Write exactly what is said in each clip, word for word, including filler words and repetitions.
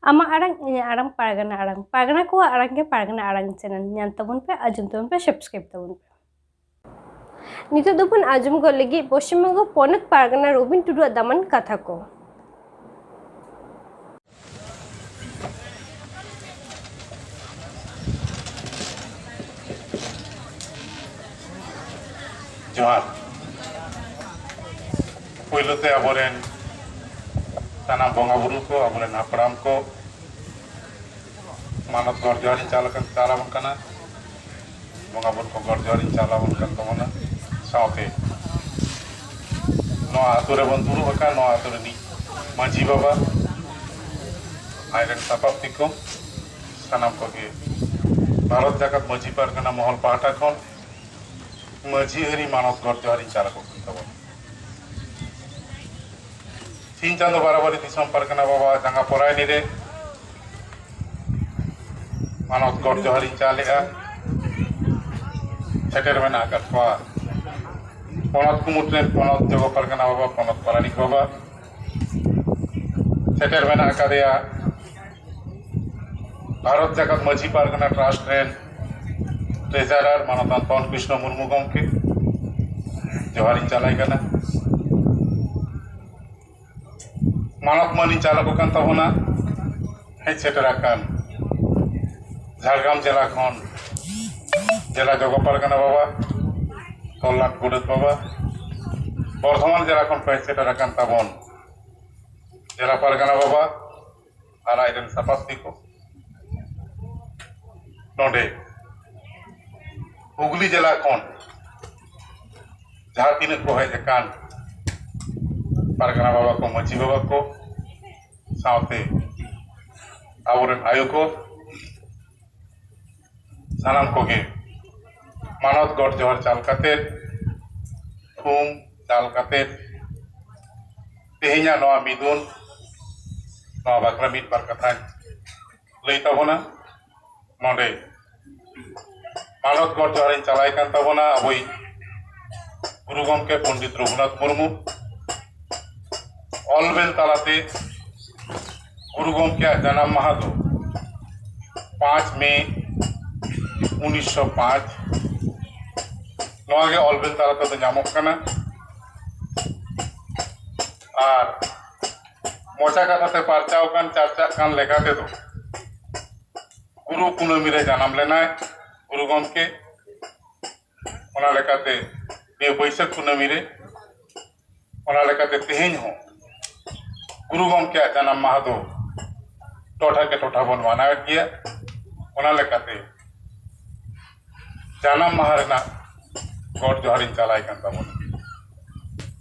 ᱟᱢᱟᱜ ᱟᱲᱟᱝ, ᱤᱧᱟᱹᱜ ᱟᱲᱟᱝ, ᱯᱟᱨᱜᱟᱱᱟ ᱟᱲᱟᱝ᱾ ᱯᱟᱨᱜᱟᱱᱟ ᱠᱚᱣᱟᱜ ᱟᱲᱟᱝ ᱜᱮ ᱯᱟᱨᱜᱟᱱᱟ ᱟᱲᱟᱝ ᱪᱮᱱᱮᱞ᱾ ᱧᱮᱞ ᱛᱟᱵᱚᱱ ᱯᱮ, ᱟᱸᱡᱚᱢ ᱛᱟᱵᱚᱱ ᱯᱮ, ᱥᱟᱵᱥᱠᱨᱟᱭᱤᱵ ᱛᱟᱵᱚᱱ ᱯᱮ᱾ ᱱᱤᱛᱚᱜ ᱫᱚᱵᱚᱱ ᱟᱸᱡᱚᱢ ᱜᱚᱫ ᱞᱟᱹᱜᱤᱫ ᱯᱚᱥᱪᱤᱢ ᱵᱚᱝᱜᱚ ᱯᱚᱱᱚᱛ ᱯᱟᱨᱜᱟᱱᱟ ᱨᱚᱵᱤᱱ ᱴᱩᱰᱩᱣᱟᱜ ᱫᱟᱢᱟᱱ ᱠᱟᱛᱷᱟ ᱠᱚ᱾ ᱡᱚᱦᱟᱨ᱾ ᱯᱳᱭᱞᱳ ᱛᱮ ᱟᱵᱚᱨᱮᱱ ᱥᱟᱱᱟᱢ ᱵᱚᱸᱜᱟ ᱵᱩᱨᱩ ᱠᱚ, ᱟᱵᱚᱨᱮᱱ ᱦᱟᱯᱲᱟᱢ ᱠᱚ, ᱢᱟᱱᱚᱛ ᱜᱚᱰ ᱡᱚᱦᱟᱨᱤᱧ ᱪᱟᱞ ᱟᱠᱟᱱ, ᱪᱟᱞ ᱟᱵᱚᱱ ᱠᱟᱱᱟ᱾ ᱵᱚᱸᱜᱟ ᱵᱩᱨᱩ ᱠᱚ ᱜᱚᱰ ᱡᱚᱦᱟᱨᱤᱧ ᱪᱟᱞ ᱟᱵᱚᱱ ᱠᱟᱱ ᱛᱟᱵᱚᱱᱟ᱾ ᱥᱟᱶᱛᱮ ᱱᱚᱣᱟ ᱟᱹᱛᱩ ᱨᱮᱵᱚᱱ ᱫᱩᱲᱩᱵ ᱟᱠᱟᱱ ᱱᱚᱣᱟ ᱟᱹᱛᱩ ᱨᱤᱱᱤᱡ ᱢᱟᱹᱡᱷᱤ ᱵᱟᱵᱟ, ᱟᱡᱨᱮᱱ ᱥᱟᱯᱟᱵ ᱛᱤᱠᱚ, ᱥᱟᱱᱟᱢ ᱠᱚᱜᱮ ᱵᱷᱟᱨᱚᱛ ᱡᱟᱠᱟᱛ ᱢᱟᱹᱡᱷᱤ ᱯᱟᱨᱜᱟᱱᱟ ᱢᱚᱦᱚᱞ ᱯᱟᱦᱴᱟ ᱠᱷᱚᱱ ᱢᱟᱹᱡᱷᱤ ᱟᱹᱨᱤ ᱢᱟᱱᱚᱛ ᱜᱚᱰ ᱡᱚᱦᱟᱨᱤᱧ ᱪᱟᱞ ᱟᱠᱚ ᱠᱟᱱ ᱛᱟᱵᱚᱱᱟ᱾ ᱥᱤᱧ ᱪᱟᱸᱫᱚ ᱵᱟᱨᱟᱵᱟᱨᱤ ᱫᱤᱥᱚᱢ ᱯᱟᱨᱜᱟᱱᱟ ᱵᱟᱵᱟ ᱡᱟᱸᱜᱟ ᱯᱚᱨᱟᱭᱱᱤ ᱨᱮ ᱢᱟᱱᱚᱛ ᱜᱚᱰ ᱡᱚᱦᱟᱨᱤᱧ ᱪᱟᱞᱮᱜᱼᱟ᱾ ᱥᱮᱴᱮᱨ ᱢᱮᱱᱟᱜ ᱟᱠᱟᱫ ᱠᱚᱣᱟ ᱯᱚᱱᱚᱛ ᱠᱩᱢᱩᱴ ᱨᱮᱱ ᱯᱚᱱᱚᱛ ᱡᱚᱜᱚ ᱯᱟᱨᱜᱟᱱᱟ ᱵᱟᱵᱟ, ᱯᱚᱱᱚᱛ ᱯᱟᱨᱟᱱᱤᱠ ᱵᱟᱵᱟ᱾ ᱥᱮᱴᱮᱨ ᱢᱮᱱᱟᱜ ᱟᱠᱟᱫᱮᱭᱟ ᱵᱷᱟᱨᱚᱛ ᱡᱟᱠᱟᱛ ᱢᱟᱹᱡᱷᱤ ᱯᱟᱨᱜᱟᱱᱟ ᱴᱨᱟᱥᱴ ᱨᱮᱱ ᱴᱨᱮᱡᱟᱨᱟᱨ ᱢᱟᱱᱚᱛᱟᱱ ᱯᱚᱱ ᱠᱨᱤᱥᱱᱚ ᱢᱩᱨᱢᱩ ᱜᱚᱢᱠᱮ᱾ ᱡᱚᱦᱟᱨᱤᱧ ᱪᱟᱞᱟᱭ ᱠᱟᱱᱟ᱾ ᱢᱟᱱᱚᱛ ᱢᱟᱹᱱᱤᱧ ᱪᱟᱞ ᱟᱠᱚ ᱠᱟᱱ ᱛᱟᱵᱚᱱᱟ ᱦᱮᱡ ᱥᱮᱴᱮᱨ ᱟᱠᱟᱱ ᱡᱷᱟᱲᱜᱨᱟᱢ ᱡᱮᱞᱟ ᱠᱷᱚᱱ ᱡᱮᱞᱟ ᱡᱚᱜᱚ ᱯᱟᱨᱜᱟᱱᱟ ᱵᱟᱵᱟ, ᱠᱚᱞᱞᱟᱴ ᱜᱚᱰᱮᱛ ᱵᱟᱵᱟ, ᱵᱚᱨᱫᱷᱚᱢᱟᱱ ᱡᱮᱞᱟ ᱠᱷᱚᱱ ᱠᱚ ᱦᱮᱡ ᱥᱮᱴᱮᱨ ᱟᱠᱟᱱ ᱛᱟᱵᱚᱱ ᱡᱮᱞᱟ ᱯᱟᱨᱜᱟᱱᱟ ᱵᱟᱵᱟ ᱟᱨ ᱟᱡᱨᱮᱱ ᱥᱟᱯᱟᱥᱛᱤ ᱠᱚ᱾ ᱱᱚᱰᱮ ᱦᱩᱜᱽᱞᱤ ᱡᱮᱞᱟ ᱠᱷᱚᱱ ᱡᱟᱦᱟᱸ ᱛᱤᱱᱟᱹᱜ ᱠᱚ ᱦᱮᱡ ᱟᱠᱟᱱ ᱯᱟᱨᱜᱟᱱᱟ ᱵᱟᱵᱟ ᱠᱚ, ᱢᱟᱹᱡᱷᱤ ᱵᱟᱵᱟ ᱠᱚ, ᱥᱟᱶᱛᱮ ᱟᱵᱚᱨᱮᱱ ᱟᱭᱳ ᱠᱚ, ᱥᱟᱱᱟᱢ ᱠᱚᱜᱮ ᱢᱟᱱᱚᱛ ᱜᱚᱰ ᱡᱚᱦᱟᱨ ᱪᱟᱞ ᱠᱟᱛᱮ, ᱛᱷᱩᱢ ᱪᱟᱞ ᱠᱟᱛᱮ, ᱛᱮᱦᱮᱧᱟᱜ ᱱᱚᱣᱟ ᱢᱤᱫᱩᱱ, ᱱᱚᱣᱟ ᱵᱟᱠᱷᱨᱟ ᱢᱤᱫ ᱵᱟᱨ ᱠᱟᱛᱷᱟᱧ ᱞᱟᱹᱭ ᱛᱟᱵᱚᱱᱟ᱾ ᱱᱚᱰᱮ ᱢᱟᱱᱚᱛ ᱜᱚᱰ ᱡᱚᱦᱟᱨᱤᱧ ᱪᱟᱞᱟᱭ ᱠᱟᱱ ᱛᱟᱵᱚᱱᱟ ᱟᱵᱚᱭᱤᱡ ᱜᱩᱨᱩ ᱜᱚᱢᱠᱮ ᱯᱚᱱᱰᱤᱛ ᱨᱚᱜᱷᱩᱱᱟᱛᱷ ᱢᱩᱨᱢᱩ᱾ ᱚᱞ ᱵᱮᱞ ᱛᱟᱞᱟᱛᱮ ᱜᱩᱨᱩ ᱜᱚᱢᱠᱮᱭᱟᱜ ᱡᱟᱱᱟᱢ ᱢᱟᱦᱟ ᱫᱚ ᱯᱟᱸᱪ ᱢᱮ ᱩᱱᱤᱥᱥᱚ ᱯᱟᱸᱪ, ᱱᱚᱣᱟ ᱜᱮ ᱚᱞ ᱵᱮᱞ ᱛᱟᱞᱟ ᱛᱮᱫᱚ ᱧᱟᱢᱚᱜ ᱠᱟᱱᱟ᱾ ᱟᱨ ᱢᱚᱪᱟ ᱠᱟᱛᱷᱟ ᱛᱮ ᱯᱟᱨᱪᱟᱣ ᱟᱠᱟᱱ, ᱪᱟᱨᱪᱟᱜ ᱠᱟᱱ ᱞᱮᱠᱟ ᱛᱮᱫᱚ ᱜᱩᱨᱩ ᱠᱩᱱᱟᱹᱢᱤ ᱨᱮ ᱡᱟᱱᱟᱢ ᱞᱮᱱᱟᱭ ᱜᱩᱨᱩ ᱜᱚᱢᱠᱮ᱾ ᱚᱱᱟ ᱞᱮᱠᱟᱛᱮ ᱱᱤᱭᱟᱹ ᱵᱟᱹᱭᱥᱟᱹᱠᱷ ᱠᱩᱱᱟᱹᱢᱤ ᱨᱮ, ᱚᱱᱟ ᱞᱮᱠᱟᱛᱮ ᱛᱮᱦᱮᱧ ᱦᱚᱸ ᱜᱩᱨᱩ ᱜᱚᱢᱠᱮᱭᱟᱜ ᱡᱟᱱᱟᱢ ᱢᱟᱦᱟ ᱫᱚ ᱴᱚᱴᱷᱟ ᱠᱮ ᱴᱚᱴᱷᱟ ᱵᱚᱱ ᱢᱟᱱᱟᱣᱮᱫ ᱜᱮᱭᱟ᱾ ᱚᱱᱟ ᱞᱮᱠᱟᱛᱮ ᱡᱟᱱᱟᱢ ᱢᱟᱦᱟ ᱨᱮᱱᱟᱜ ᱜᱚᱰ ᱡᱚᱦᱟᱨᱤᱧ ᱪᱟᱞᱟᱭ ᱠᱟᱱ ᱛᱟᱵᱚᱱᱟ᱾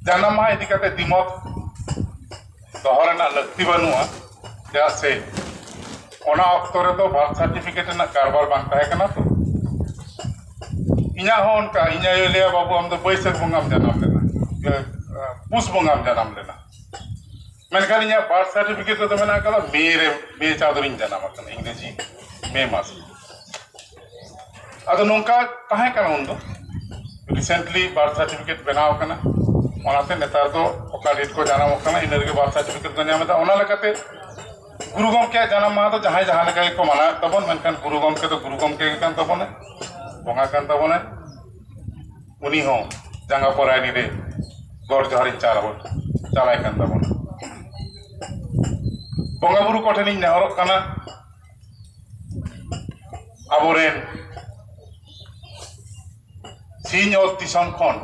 ᱡᱟᱱᱟᱢ ᱢᱟᱦᱟ ᱤᱫᱤ ᱠᱟᱛᱮ ᱫᱤᱢᱚᱛ ᱫᱚᱦᱚ ᱨᱮᱱᱟᱜ ᱞᱟᱹᱠᱛᱤ ᱵᱟᱹᱱᱩᱜᱼᱟ, ᱪᱮᱫᱟᱜ ᱥᱮ ᱚᱱᱟ ᱚᱠᱛᱚ ᱨᱮᱫᱚ ᱵᱟᱨᱛᱷ ᱥᱟᱨᱴᱤᱯᱷᱤᱠᱮᱴ ᱨᱮᱱᱟᱜ ᱠᱟᱨᱵᱟᱨ ᱵᱟᱝ ᱛᱟᱦᱮᱸ ᱠᱟᱱᱟ ᱛᱚ᱾ ᱤᱧᱟᱹᱜ ᱦᱚᱸ ᱚᱱᱠᱟ, ᱤᱧ ᱟᱭᱳᱭ ᱞᱟᱹᱭᱟ, "ᱵᱟᱹᱵᱩ, ᱟᱢ ᱫᱚ ᱵᱟᱹᱭᱥᱟᱹᱠᱷ ᱵᱚᱸᱜᱟᱢ ᱡᱟᱱᱟᱢ ᱞᱮᱱᱟ, ᱤᱭᱟᱹ, ᱯᱩᱥ ᱵᱚᱸᱜᱟᱢ ᱡᱟᱱᱟᱢ ᱞᱮᱱᱟ", ᱢᱮᱱᱠᱷᱟᱱ ᱤᱧᱟᱹᱜ ᱵᱟᱨᱛᱷ ᱥᱟᱨᱴᱤᱯᱷᱤᱠᱮᱴ ᱨᱮᱫᱚ ᱢᱮᱱᱟᱜ ᱟᱠᱟᱫᱟ ᱢᱮ ᱨᱮ, ᱢᱮ ᱪᱟᱸᱫᱳ ᱨᱤᱧ ᱡᱟᱱᱟᱢ ᱟᱠᱟᱱᱟ, ᱤᱝᱨᱮᱡᱤ ᱢᱮ ᱢᱟᱥ᱾ ᱟᱫᱚ ᱱᱚᱝᱠᱟ ᱛᱟᱦᱮᱸ ᱠᱟᱱᱟ ᱩᱱᱫᱚ᱾ ᱨᱤᱥᱮᱱᱴᱞᱤ ᱵᱟᱨᱛᱷ ᱥᱟᱨᱴᱤᱯᱷᱤᱠᱮᱴ ᱵᱮᱱᱟᱣ ᱟᱠᱟᱱᱟ, ᱚᱱᱟᱛᱮ ᱱᱮᱛᱟᱨ ᱫᱚ ᱚᱠᱟ ᱰᱮᱴ ᱠᱚ ᱡᱟᱱᱟᱢᱚᱜ ᱠᱟᱱᱟ, ᱤᱱᱟᱹ ᱨᱮᱜᱮ ᱵᱟᱨᱛᱷ ᱥᱟᱨᱴᱤᱯᱷᱤᱠᱮᱴ ᱫᱚ ᱧᱟᱢ ᱮᱫᱟ᱾ ᱚᱱᱟ ᱞᱮᱠᱟᱛᱮ ᱜᱩᱨᱩ ᱜᱚᱢᱠᱮᱭᱟᱜ ᱡᱟᱱᱟᱢ ᱢᱟᱦᱟ ᱫᱚ ᱡᱟᱦᱟᱸᱭ ᱡᱟᱦᱟᱸ ᱞᱮᱠᱟ ᱜᱮᱠᱚ ᱢᱟᱱᱟᱣᱮᱫ ᱛᱟᱵᱚᱱ, ᱢᱮᱱᱠᱷᱟᱱ ᱜᱩᱨᱩ ᱜᱚᱢᱠᱮ ᱫᱚ ᱜᱩᱨᱩ ᱜᱚᱢᱠᱮ ᱜᱮ ᱠᱟᱱ ᱛᱟᱵᱚᱱᱟᱭ, ᱵᱚᱸᱜᱟ ᱠᱟᱱ ᱛᱟᱵᱚᱱᱟᱭ᱾ ᱩᱱᱤ ᱦᱚᱸ ᱡᱟᱸᱜᱟ ᱯᱚᱨᱟᱭᱱᱤ ᱨᱮ ᱜᱚᱰ ᱡᱚᱦᱟᱨᱤᱧ ᱪᱟᱞ ᱟᱵᱚᱱ, ᱪᱟᱞᱟᱭ ᱠᱟᱱ ᱛᱟᱵᱚᱱᱟ᱾ ᱵᱚᱸᱜᱟ ᱵᱩᱨᱩ ᱠᱚᱴᱷᱮᱱᱤᱧ ᱱᱮᱦᱚᱨᱚᱜ ᱠᱟᱱᱟ, ᱟᱵᱚᱨᱮᱱ ᱥᱤᱧ ᱚᱛ ᱫᱤᱥᱚᱢ ᱠᱷᱚᱱ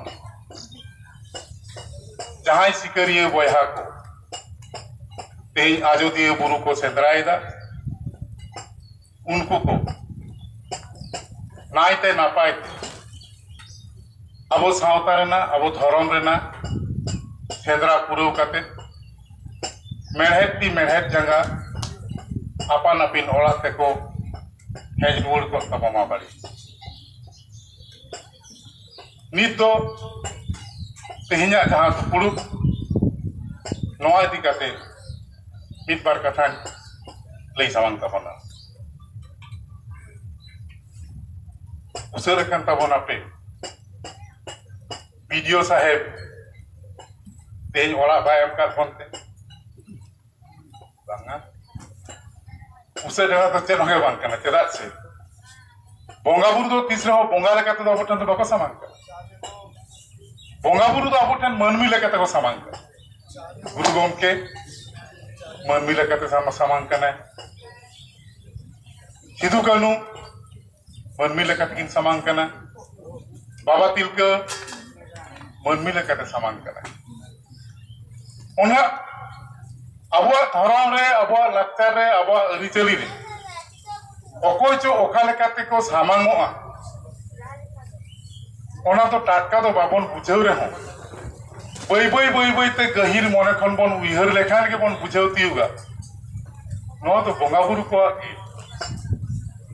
ᱡᱟᱦᱟᱸᱭ ᱥᱤᱠᱟᱹᱨᱤᱭᱟᱹ ᱵᱚᱭᱦᱟ ᱠᱚ ᱛᱮᱦᱮᱧ ᱟᱡᱚᱫᱤᱭᱟᱹ ᱵᱩᱨᱩ ᱠᱚ ᱥᱮᱸᱫᱽᱨᱟᱭᱮᱫᱟ, ᱩᱱᱠᱩ ᱠᱚ ᱱᱟᱭᱛᱮ ᱱᱟᱯᱟᱭ ᱛᱮ ᱟᱵᱚ ᱥᱟᱶᱛᱟ ᱨᱮᱱᱟᱜ, ᱟᱵᱚ ᱫᱷᱚᱨᱚᱢ ᱨᱮᱱᱟᱜ ᱥᱮᱸᱫᱽᱨᱟ ᱯᱩᱨᱟᱹᱣ ᱠᱟᱛᱮ ᱢᱮᱲᱦᱮᱫ ᱛᱤ ᱢᱮᱲᱦᱮᱫ ᱡᱟᱸᱜᱟ ᱟᱯᱟᱱ ᱟᱹᱯᱤᱱ ᱚᱲᱟᱜ ᱛᱮᱠᱚ ᱦᱮᱡ ᱨᱩᱣᱟᱹᱲ ᱠᱚᱜ ᱛᱟᱵᱚᱱᱟ ᱵᱟᱹᱲᱤ᱾ ᱱᱤᱛ ᱫᱚ ᱛᱮᱦᱮᱧᱟᱜ ᱡᱟᱦᱟᱸ ᱫᱩᱯᱲᱩᱵ, ᱱᱚᱣᱟ ᱤᱫᱤ ᱠᱟᱛᱮ ᱢᱤᱫ ᱵᱟᱨ ᱠᱟᱛᱷᱟᱧ ᱞᱟᱹᱭ ᱥᱟᱢᱟᱝ ᱛᱟᱵᱚᱱᱟ᱾ ᱩᱥᱟᱹᱨ ᱟᱠᱟᱱ ᱛᱟᱵᱚᱱᱟᱯᱮ᱾ ᱵᱤ ᱰᱤ ᱳ ᱥᱟᱦᱮᱵᱽ ᱛᱮᱦᱮᱧ ᱚᱲᱟᱜ ᱵᱟᱭ ᱮᱢ ᱠᱟᱫ ᱵᱚᱱ ᱛᱮ, ᱵᱟᱝᱟ, ᱩᱥᱟᱹᱨᱟ ᱫᱚ ᱪᱮᱫ ᱦᱚᱸ ᱵᱟᱝ ᱠᱟᱱᱟ᱾ ᱪᱮᱫᱟᱜ ᱥᱮ ᱵᱚᱸᱜᱟ ᱵᱩᱨᱩ ᱫᱚ ᱛᱤᱥ ᱨᱮᱦᱚᱸ ᱵᱚᱸᱜᱟ ᱞᱮᱠᱟ ᱛᱮᱫᱚ ᱟᱵᱚ ᱴᱷᱮᱱ ᱫᱚ ᱵᱟᱠᱚ ᱥᱟᱢᱟᱝ ᱠᱟᱱᱟ᱾ ᱵᱚᱸᱜᱟ ᱵᱩᱨᱩ ᱫᱚ ᱟᱵᱚ ᱴᱷᱮᱱ ᱢᱟᱹᱱᱢᱤ ᱞᱮᱠᱟ ᱛᱮᱠᱚ ᱥᱟᱢᱟᱝ ᱠᱟᱱᱟ᱾ ᱜᱩᱨᱩ ᱜᱚᱢᱠᱮ ᱢᱟᱹᱱᱢᱤ ᱞᱮᱠᱟᱛᱮ ᱥᱟᱢ-, ᱥᱟᱢᱟᱝ ᱠᱟᱱᱟᱭ᱾ ᱥᱤᱫᱩ ᱠᱟᱹᱱᱩ ᱢᱟᱹᱱᱢᱤ ᱞᱮᱠᱟ ᱛᱮᱠᱤᱱ ᱥᱟᱢᱟᱝ ᱠᱟᱱᱟ᱾ ᱵᱟᱵᱟ ᱛᱤᱞᱠᱟᱹ ᱢᱟᱹᱱᱢᱤ ᱞᱮᱠᱟᱛᱮ ᱥᱟᱢᱟᱝ ᱠᱟᱱᱟ᱾ ᱚᱱᱟ ᱟᱵᱚᱣᱟᱜ ᱫᱷᱚᱨᱚᱢ ᱨᱮ, ᱟᱵᱚᱣᱟᱜ ᱞᱟᱠᱪᱟᱨ ᱨᱮ, ᱟᱵᱚᱣᱟᱜ ᱟᱹᱨᱤᱪᱟᱹᱞᱤ ᱨᱮ ᱚᱠᱚᱭ ᱪᱚ ᱚᱠᱟ ᱞᱮᱠᱟ ᱛᱮᱠᱚ ᱥᱟᱢᱟᱝᱚᱜᱼᱟ, ᱚᱱᱟ ᱫᱚ ᱴᱟᱴᱠᱟ ᱫᱚ ᱵᱟᱵᱚᱱ ᱵᱩᱡᱷᱟᱹᱣ ᱨᱮᱦᱚᱸ, ᱵᱟᱹᱭ ᱵᱟᱹᱭ ᱵᱟᱹᱭ ᱵᱟᱹᱭ ᱛᱮ ᱜᱟᱹᱦᱤᱨ ᱢᱚᱱᱮ ᱠᱷᱚᱱ ᱵᱚᱱ ᱩᱭᱦᱟᱹᱨ ᱞᱮᱠᱷᱟᱱ ᱜᱮᱵᱚᱱ ᱵᱩᱡᱷᱟᱹᱣ ᱛᱤᱭᱳᱜᱟ᱾ ᱱᱚᱣᱟ ᱫᱚ ᱵᱚᱸᱜᱟ ᱵᱩᱨᱩ ᱠᱚᱣᱟᱜ ᱜᱮ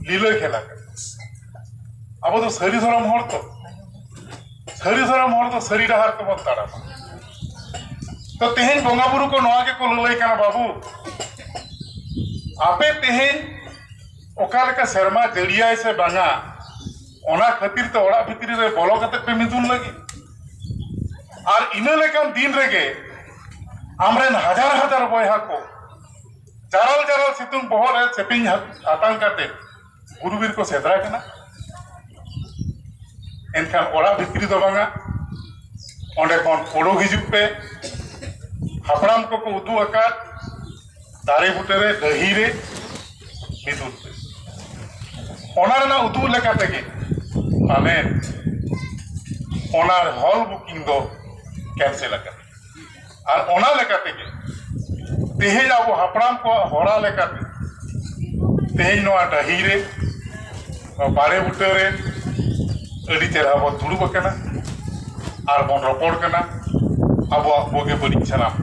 ᱞᱤᱞᱟᱹ ᱠᱷᱮᱞᱟ ᱠᱟᱱᱟ᱾ ᱟᱵᱚ ᱫᱚ ᱥᱟᱹᱨᱤ ᱫᱷᱚᱨᱚᱢ ᱦᱚᱲ ᱛᱚ, ᱥᱟᱹᱨᱤ ᱫᱷᱚᱨᱚᱢ ᱦᱚᱲ ᱫᱚ ᱥᱟᱹᱨᱤ ᱰᱟᱦᱟᱨ ᱛᱮᱵᱚᱱ ᱛᱟᱲᱟᱢᱟ᱾ ᱛᱚ ᱛᱮᱦᱮᱧ ᱵᱚᱸᱜᱟ ᱵᱩᱨᱩ ᱠᱚ ᱱᱚᱣᱟ ᱜᱮᱠᱚ ᱞᱟᱹᱞᱟᱹᱭ ᱠᱟᱱᱟ, ᱵᱟᱹᱵᱩ, ᱟᱯᱮ ᱛᱮᱦᱮᱧ ᱚᱠᱟ ᱞᱮᱠᱟ ᱥᱮᱨᱢᱟ ᱡᱟᱹᱲᱤᱭᱟᱭ ᱥᱮ ᱵᱟᱝᱟ, ᱚᱱᱟ ᱠᱷᱟᱹᱛᱤᱨ ᱛᱮ ᱚᱲᱟᱜ ᱵᱷᱤᱛᱨᱤ ᱨᱮ ᱵᱚᱞᱚ ᱠᱟᱛᱮ ᱯᱮ ᱢᱤᱫᱩᱱ ᱞᱟᱹᱜᱤᱫ᱾ ᱟᱨ ᱤᱱᱟᱹ ᱞᱮᱠᱟᱱ ᱫᱤᱱ ᱨᱮᱜᱮ ᱟᱢᱨᱮᱱ ᱦᱟᱡᱟᱨ ᱦᱟᱡᱟᱨ ᱵᱚᱭᱦᱟ ᱠᱚ ᱡᱟᱨᱟᱞ ᱡᱟᱨᱟᱞ ᱥᱤᱛᱩᱝ ᱵᱚᱦᱚᱜ ᱨᱮ ᱥᱮᱯᱤᱧ ᱦᱟᱛ-, ᱟᱛᱟᱝ ᱠᱟᱛᱮ ᱵᱩᱨᱩ ᱵᱤᱨ ᱠᱚ ᱥᱮᱸᱫᱽᱨᱟ ᱠᱟᱱᱟ᱾ ᱮᱱᱠᱷᱟᱱ ᱚᱲᱟᱜ ᱵᱷᱤᱛᱨᱤ ᱫᱚ ᱵᱟᱝᱟ, ᱚᱸᱰᱮ ᱠᱷᱚᱱ ᱩᱰᱩᱠ ᱦᱤᱡᱩᱜ ᱯᱮ᱾ ᱦᱟᱯᱲᱟᱢ ᱠᱚᱠᱚ ᱩᱫᱩᱜ ᱟᱠᱟᱫ ᱫᱟᱨᱮ ᱵᱩᱴᱟᱹ ᱨᱮ, ᱰᱟᱹᱦᱤ ᱨᱮ ᱢᱤᱫᱩᱱ ᱯᱮ᱾ ᱚᱱᱟ ᱨᱮᱱᱟᱜ ᱩᱫᱩᱜ ᱞᱮᱠᱟ ᱛᱮᱜᱮ ᱯᱟᱞᱮᱱ ᱚᱱᱟ ᱦᱚᱞ ᱵᱩᱠᱤᱝ ᱫᱚ ᱠᱮᱱᱥᱮᱞ ᱟᱠᱟᱱᱟ᱾ ᱟᱨ ᱚᱱᱟ ᱞᱮᱠᱟ ᱛᱮᱜᱮ ᱛᱮᱦᱮᱧ ᱟᱵᱚ ᱦᱟᱯᱲᱟᱢ ᱠᱚᱣᱟᱜ ᱦᱚᱨᱟ ᱞᱮᱠᱟᱛᱮ ᱛᱮᱦᱮᱧ ᱱᱚᱣᱟ ᱰᱟᱹᱦᱤ ᱨᱮ, ᱱᱚᱣᱟ ᱵᱟᱲᱮ ᱵᱩᱴᱟᱹ ᱨᱮ ᱟᱹᱰᱤ ᱪᱮᱦᱨᱟ ᱵᱚᱱ ᱫᱩᱲᱩᱵ ᱟᱠᱟᱱᱟ ᱟᱨ ᱵᱚᱱ ᱨᱚᱯᱚᱲ ᱠᱟᱱᱟ ᱟᱵᱚᱣᱟᱜ ᱵᱩᱜᱤ ᱵᱟᱹᱲᱤᱡ ᱥᱟᱱᱟᱢ᱾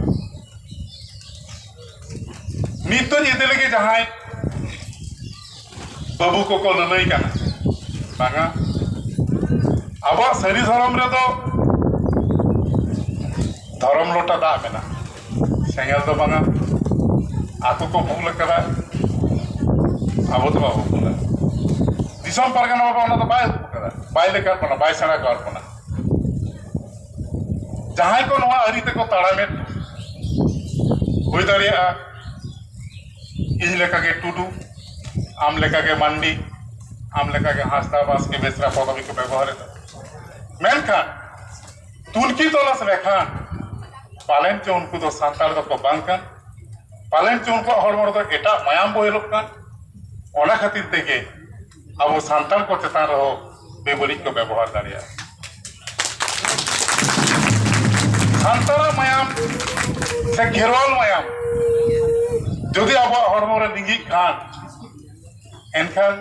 ᱱᱤᱛ ᱫᱚ ᱧᱤᱫᱟᱹ ᱞᱟᱹᱜᱤᱫ ᱡᱟᱦᱟᱸᱭ ᱵᱟᱹᱵᱩ ᱠᱚᱠᱚ ᱞᱟᱹᱞᱟᱹᱭ ᱠᱟᱱᱟ, ᱵᱟᱝᱟ, ᱟᱵᱚᱣᱟᱜ ᱥᱟᱹᱨᱤ ᱫᱷᱚᱨᱚᱢ ᱨᱮᱫᱚ ᱫᱷᱚᱨᱚᱢ ᱞᱚᱴᱟ ᱫᱟᱜ ᱢᱮᱱᱟᱜᱼᱟ, ᱥᱮᱸᱜᱮᱞ ᱫᱚ ᱵᱟᱝᱟ᱾ ᱟᱠᱚ ᱠᱚ ᱵᱷᱩᱞ ᱟᱠᱟᱫᱟ, ᱟᱵᱚ ᱫᱚ ᱵᱟᱵᱚ ᱵᱷᱩᱞᱟ᱾ ᱫᱤᱥᱚᱢ ᱯᱟᱨᱜᱟᱱᱟ ᱵᱟᱵᱟ ᱚᱱᱟ ᱫᱚ ᱵᱟᱭ ᱩᱫᱩᱜ ᱟᱠᱟᱫᱟ, ᱵᱟᱭ ᱞᱟᱹᱭ ᱟᱠᱟᱫ ᱵᱚᱱᱟ, ᱵᱟᱭ ᱥᱮᱬᱟ ᱟᱠᱟᱫ ᱵᱚᱱᱟ᱾ ᱡᱟᱦᱟᱸᱭ ᱠᱚ ᱱᱚᱣᱟ ᱟᱹᱨᱤ ᱛᱮᱠᱚ ᱛᱟᱲᱟᱢᱮᱫ, ᱦᱩᱭ ᱫᱟᱲᱮᱭᱟᱜᱼᱟ ᱤᱧ ᱞᱮᱠᱟᱜᱮ ᱴᱩᱰᱩ, ᱟᱢ ᱞᱮᱠᱟᱜᱮ ᱢᱟᱱᱰᱤ, ᱟᱢ ᱞᱮᱠᱟᱜᱮ ᱦᱟᱸᱥᱫᱟ, ᱵᱟᱥᱠᱮ, ᱵᱮᱥᱨᱟ ᱯᱚᱫᱚᱵᱤ ᱠᱚ ᱵᱮᱵᱚᱦᱟᱨᱮᱫᱟ᱾ ᱢᱮᱱᱠᱷᱟᱱ ᱛᱩᱱᱠᱷᱤ ᱛᱚᱞᱟᱥ ᱞᱮᱠᱷᱟᱱ ᱯᱟᱞᱮᱱ ᱪᱚ ᱩᱱᱠᱩ ᱫᱚ ᱥᱟᱱᱛᱟᱲ ᱫᱚᱠᱚ ᱵᱟᱝ ᱠᱟᱱ, ᱯᱟᱞᱮᱱ ᱪᱚ ᱩᱱᱠᱩᱣᱟᱜ ᱦᱚᱲᱢᱚ ᱨᱮᱫᱚ ᱮᱴᱟᱜ ᱢᱟᱭᱟᱢ ᱵᱚᱦᱮᱞᱚᱜ ᱠᱟᱱ᱾ ᱚᱱᱟ ᱠᱷᱟᱹᱛᱤᱨ ᱛᱮᱜᱮ ᱟᱵᱚ ᱥᱟᱱᱛᱟᱲ ᱠᱚ ᱪᱮᱛᱟᱱ ᱨᱮᱦᱚᱸ ᱵᱮᱵᱟᱹᱲᱤᱡ ᱠᱚ ᱵᱮᱵᱚᱦᱟᱨ ᱫᱟᱲᱮᱭᱟᱜᱼᱟ᱾ ᱥᱟᱱᱛᱟᱲᱟᱜ ᱢᱟᱭᱟᱢ ᱥᱮ ᱠᱷᱮᱨᱣᱟᱞ ᱢᱟᱭᱟᱢ ᱡᱩᱫᱤ ᱟᱵᱚᱣᱟᱜ ᱦᱚᱲᱢᱚ ᱨᱮ ᱞᱤᱸᱜᱤᱜ ᱠᱷᱟᱱ, ᱮᱱᱠᱷᱟᱱ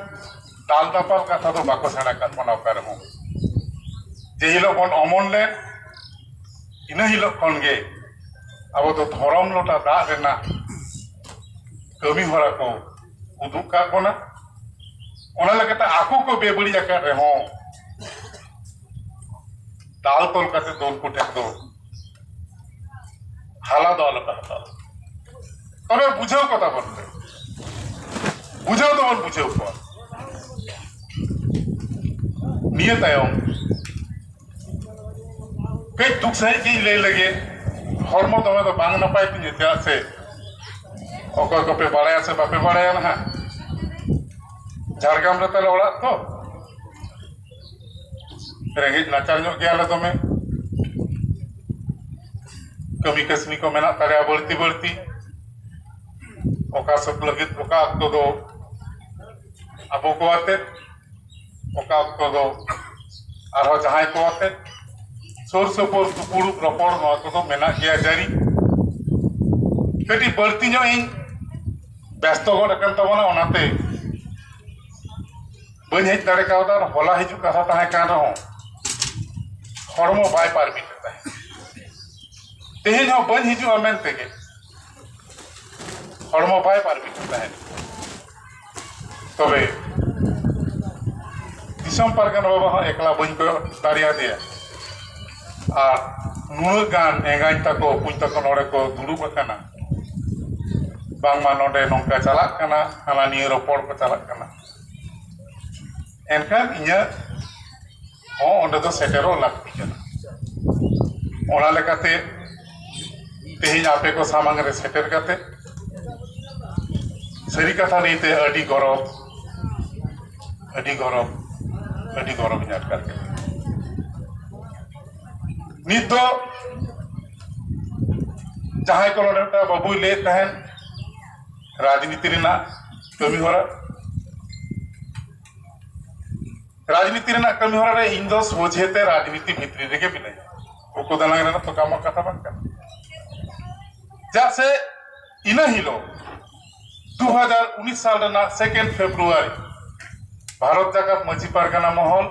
ᱫᱟᱞ ᱫᱟᱯᱟᱞ ᱠᱟᱛᱷᱟ ᱫᱚ ᱵᱟᱠᱚ ᱥᱮᱬᱟ ᱠᱟᱫ ᱵᱚᱱᱟ ᱚᱠᱟ ᱨᱮᱦᱚᱸ᱾ ᱡᱮ ᱦᱤᱞᱳᱜ ᱵᱚᱱ ᱚᱢᱚᱱ ᱞᱮᱱ, ᱤᱱᱟᱹ ᱦᱤᱞᱳᱜ ᱠᱷᱚᱱ ᱜᱮ ᱟᱵᱚ ᱫᱚ ᱫᱷᱚᱨᱚᱢ ᱞᱚᱴᱟ ᱫᱟᱜ ᱨᱮᱱᱟᱜ ᱠᱟᱹᱢᱤ ᱦᱚᱨᱟ ᱠᱚ ᱩᱫᱩᱜ ᱠᱟᱜ ᱵᱚᱱᱟ᱾ ᱚᱱᱟ ᱞᱮᱠᱟᱛᱮ ᱟᱠᱚ ᱠᱚ ᱵᱮᱵᱟᱹᱲᱤᱡ ᱟᱠᱟᱫ ᱨᱮᱦᱚᱸ, ᱫᱟᱞ ᱛᱚᱞ ᱠᱟᱛᱮ ᱫᱚ ᱩᱱᱠᱩ ᱴᱷᱮᱱ ᱫᱚ ᱦᱟᱞᱟ ᱫᱚ ᱟᱞᱚᱯᱮ ᱦᱟᱛᱟᱣᱟ᱾ ᱛᱚᱵᱮ ᱵᱩᱡᱷᱟᱹᱣ ᱠᱚ ᱛᱟᱵᱚᱱ ᱯᱮ, ᱵᱩᱡᱷᱟᱹᱣ ᱫᱚᱵᱚᱱ ᱵᱩᱡᱷᱟᱹᱣ ᱠᱚᱣᱟ᱾ ᱱᱤᱭᱟᱹ ᱛᱟᱭᱚᱢ ᱠᱟᱹᱡ ᱫᱩᱠ ᱥᱟᱺᱦᱤᱡ ᱜᱤᱧ ᱞᱟᱹᱭ ᱞᱮᱜᱮ, ᱦᱚᱲᱢᱚ ᱫᱚᱢᱮ ᱫᱚ ᱵᱟᱝ ᱱᱟᱯᱟᱭ ᱛᱤᱧᱟᱹ, ᱪᱮᱫᱟᱜ ᱥᱮ ᱚᱠᱚᱭ ᱠᱚᱯᱮ ᱵᱟᱲᱟᱭᱟ ᱥᱮ ᱵᱟᱯᱮ ᱵᱟᱲᱟᱭᱟ ᱱᱟᱦᱟᱜ, ᱡᱷᱟᱲᱜᱨᱟᱢ ᱨᱮ ᱛᱟᱞᱮ ᱚᱲᱟᱜ ᱛᱚ, ᱨᱮᱸᱜᱮᱡ ᱱᱟᱪᱟᱨ ᱧᱚᱜ ᱜᱮᱭᱟᱞᱮ ᱫᱚᱢᱮ᱾ ᱠᱟᱹᱢᱤ ᱠᱟᱹᱥᱱᱤ ᱠᱚ ᱢᱮᱱᱟᱜ ᱛᱟᱞᱮᱭᱟ ᱵᱟᱹᱲᱛᱤ ᱵᱟᱹᱲᱛᱤ᱾ ᱚᱠᱟ ᱥᱚᱵ ᱞᱟᱹᱜᱤᱫ ᱚᱠᱟ ᱚᱠᱛᱚ ᱫᱚ ᱟᱵᱚ ᱠᱚ ᱟᱛᱮ, ᱚᱠᱟ ᱚᱠᱛᱚ ᱫᱚ ᱟᱨᱦᱚᱸ ᱡᱟᱦᱟᱸᱭ ᱠᱚ ᱟᱛᱮ᱾ ᱥᱩᱨ ᱥᱩᱯᱩᱨ ᱫᱩᱯᱩᱲᱩᱵ ᱨᱚᱯᱚᱲ ᱱᱚᱣᱟ ᱠᱚᱫᱚ ᱢᱮᱱᱟᱜ ᱜᱮᱭᱟ ᱡᱟᱹᱨᱤ᱾ ᱠᱟᱹᱴᱤᱡ ᱵᱟᱹᱲᱛᱤ ᱧᱚᱜ ᱤᱧ ᱵᱮᱥᱛᱚ ᱜᱚᱫ ᱟᱠᱟᱱ ᱛᱟᱵᱚᱱᱟ, ᱚᱱᱟᱛᱮ ᱵᱟᱹᱧ ᱦᱮᱡ ᱫᱟᱲᱮ ᱠᱟᱣᱫᱟ᱾ ᱦᱚᱞᱟ ᱦᱤᱡᱩᱜ ᱠᱟᱛᱷᱟ ᱛᱟᱦᱮᱸ ᱠᱟᱱ ᱨᱮᱦᱚᱸ ᱦᱚᱲᱢᱚ ᱵᱟᱭ ᱯᱟᱨᱢᱤᱴ ᱮᱫ ᱛᱟᱦᱮᱸᱫ᱾ ᱛᱮᱦᱮᱧ ᱦᱚᱸ ᱵᱟᱹᱧ ᱦᱤᱡᱩᱜᱼᱟ ᱢᱮᱱ ᱛᱮᱜᱮ ᱦᱚᱲᱢᱚ ᱵᱟᱭ ᱯᱟᱨᱢᱤᱴ ᱮᱫ ᱛᱟᱦᱮᱸᱫ᱾ ᱛᱚᱵᱮ ᱯᱟᱨᱜᱟᱱᱟ ᱵᱟᱵᱟ ᱦᱚᱸ ᱮᱠᱞᱟ ᱵᱟᱹᱧ ᱠᱚᱭᱚᱜ ᱫᱟᱲᱮᱭᱟᱫᱮᱭᱟ᱾ ᱟᱨ ᱱᱩᱱᱟᱹᱜ ᱜᱟᱱ ᱮᱸᱜᱟᱧ ᱛᱟᱠᱚ, ᱵᱚᱠᱚᱧ ᱛᱟᱠᱚ ᱱᱚᱰᱮ ᱠᱚ ᱫᱩᱲᱩᱵ ᱟᱠᱟᱱᱟ, ᱵᱟᱝᱢᱟ ᱱᱚᱰᱮ ᱱᱚᱝᱠᱟ ᱪᱟᱞᱟᱜ ᱠᱟᱱᱟ, ᱦᱟᱱᱟ ᱱᱤᱭᱟᱹ ᱨᱚᱯᱚᱲ ᱠᱚ ᱪᱟᱞᱟᱜ ᱠᱟᱱᱟ, ᱮᱱᱠᱷᱟᱱ ᱤᱧᱟᱹᱜ ᱦᱚᱸ ᱚᱸᱰᱮ ᱫᱚ ᱥᱮᱴᱮᱨᱚᱜ ᱞᱟᱹᱠᱛᱤ ᱠᱟᱱᱟ᱾ ᱚᱱᱟ ᱞᱮᱠᱟᱛᱮ ᱛᱮᱦᱮᱧ ᱟᱯᱮ ᱠᱚ ᱥᱟᱢᱟᱝ ᱨᱮ ᱥᱮᱴᱮᱨ ᱠᱟᱛᱮ ᱥᱟᱹᱨᱤ ᱠᱟᱛᱷᱟ ᱞᱟᱹᱭᱛᱮ ᱟᱹᱰᱤ ᱜᱚᱨᱚᱵᱽ, ᱟᱹᱰᱤ ᱜᱚᱨᱚᱵᱽ, ᱟᱹᱰᱤ ᱜᱚᱨᱚᱵᱽ ᱤᱧ ᱟᱴᱠᱟᱨ ᱠᱮᱫᱟ᱾ ᱱᱤᱛ ᱫᱚ ᱡᱟᱦᱟᱸᱭ ᱠᱚ ᱱᱚᱰᱮ ᱢᱤᱫᱴᱟᱝ ᱵᱟᱹᱵᱩᱭ ᱞᱟᱹᱭᱮᱫ ᱛᱟᱦᱮᱸᱱ ᱨᱟᱡᱽᱱᱤᱛᱤ ᱨᱮᱱᱟᱜ ᱠᱟᱹᱢᱤ ᱦᱚᱨᱟ, ᱨᱟᱡᱽᱱᱤᱛᱤ ᱨᱮᱱᱟᱜ ᱠᱟᱹᱢᱤ ᱦᱚᱨᱟ ᱨᱮ ᱤᱧ ᱫᱚ ᱥᱚᱡᱷᱮ ᱛᱮ ᱨᱟᱡᱽᱱᱤᱛᱤ ᱵᱷᱤᱛᱨᱤ ᱨᱮᱜᱮ ᱢᱤᱱᱟᱹᱧᱟ᱾ ᱩᱠᱩ ᱫᱟᱱᱟᱝ ᱨᱮᱱᱟᱜ ᱛᱚ ᱠᱟᱢᱚ ᱠᱟᱛᱷᱟ ᱵᱟᱝ ᱠᱟᱱᱟ᱾ ᱪᱮᱫᱟᱜ ᱥᱮ ᱤᱱᱟᱹ ᱦᱤᱞᱳᱜ ᱫᱩ ᱦᱟᱡᱟᱨ ᱩᱱᱤᱥ ᱥᱟᱞ ᱨᱮᱱᱟᱜ ᱥᱮᱠᱮᱱᱰ ᱯᱷᱮᱵᱽᱨᱩᱣᱟᱨᱤ ᱵᱷᱟᱨᱚᱛ ᱡᱟᱠᱟᱛ ᱢᱟᱹᱡᱷᱤ ᱯᱟᱨᱜᱟᱱᱟ ᱢᱚᱦᱚᱞ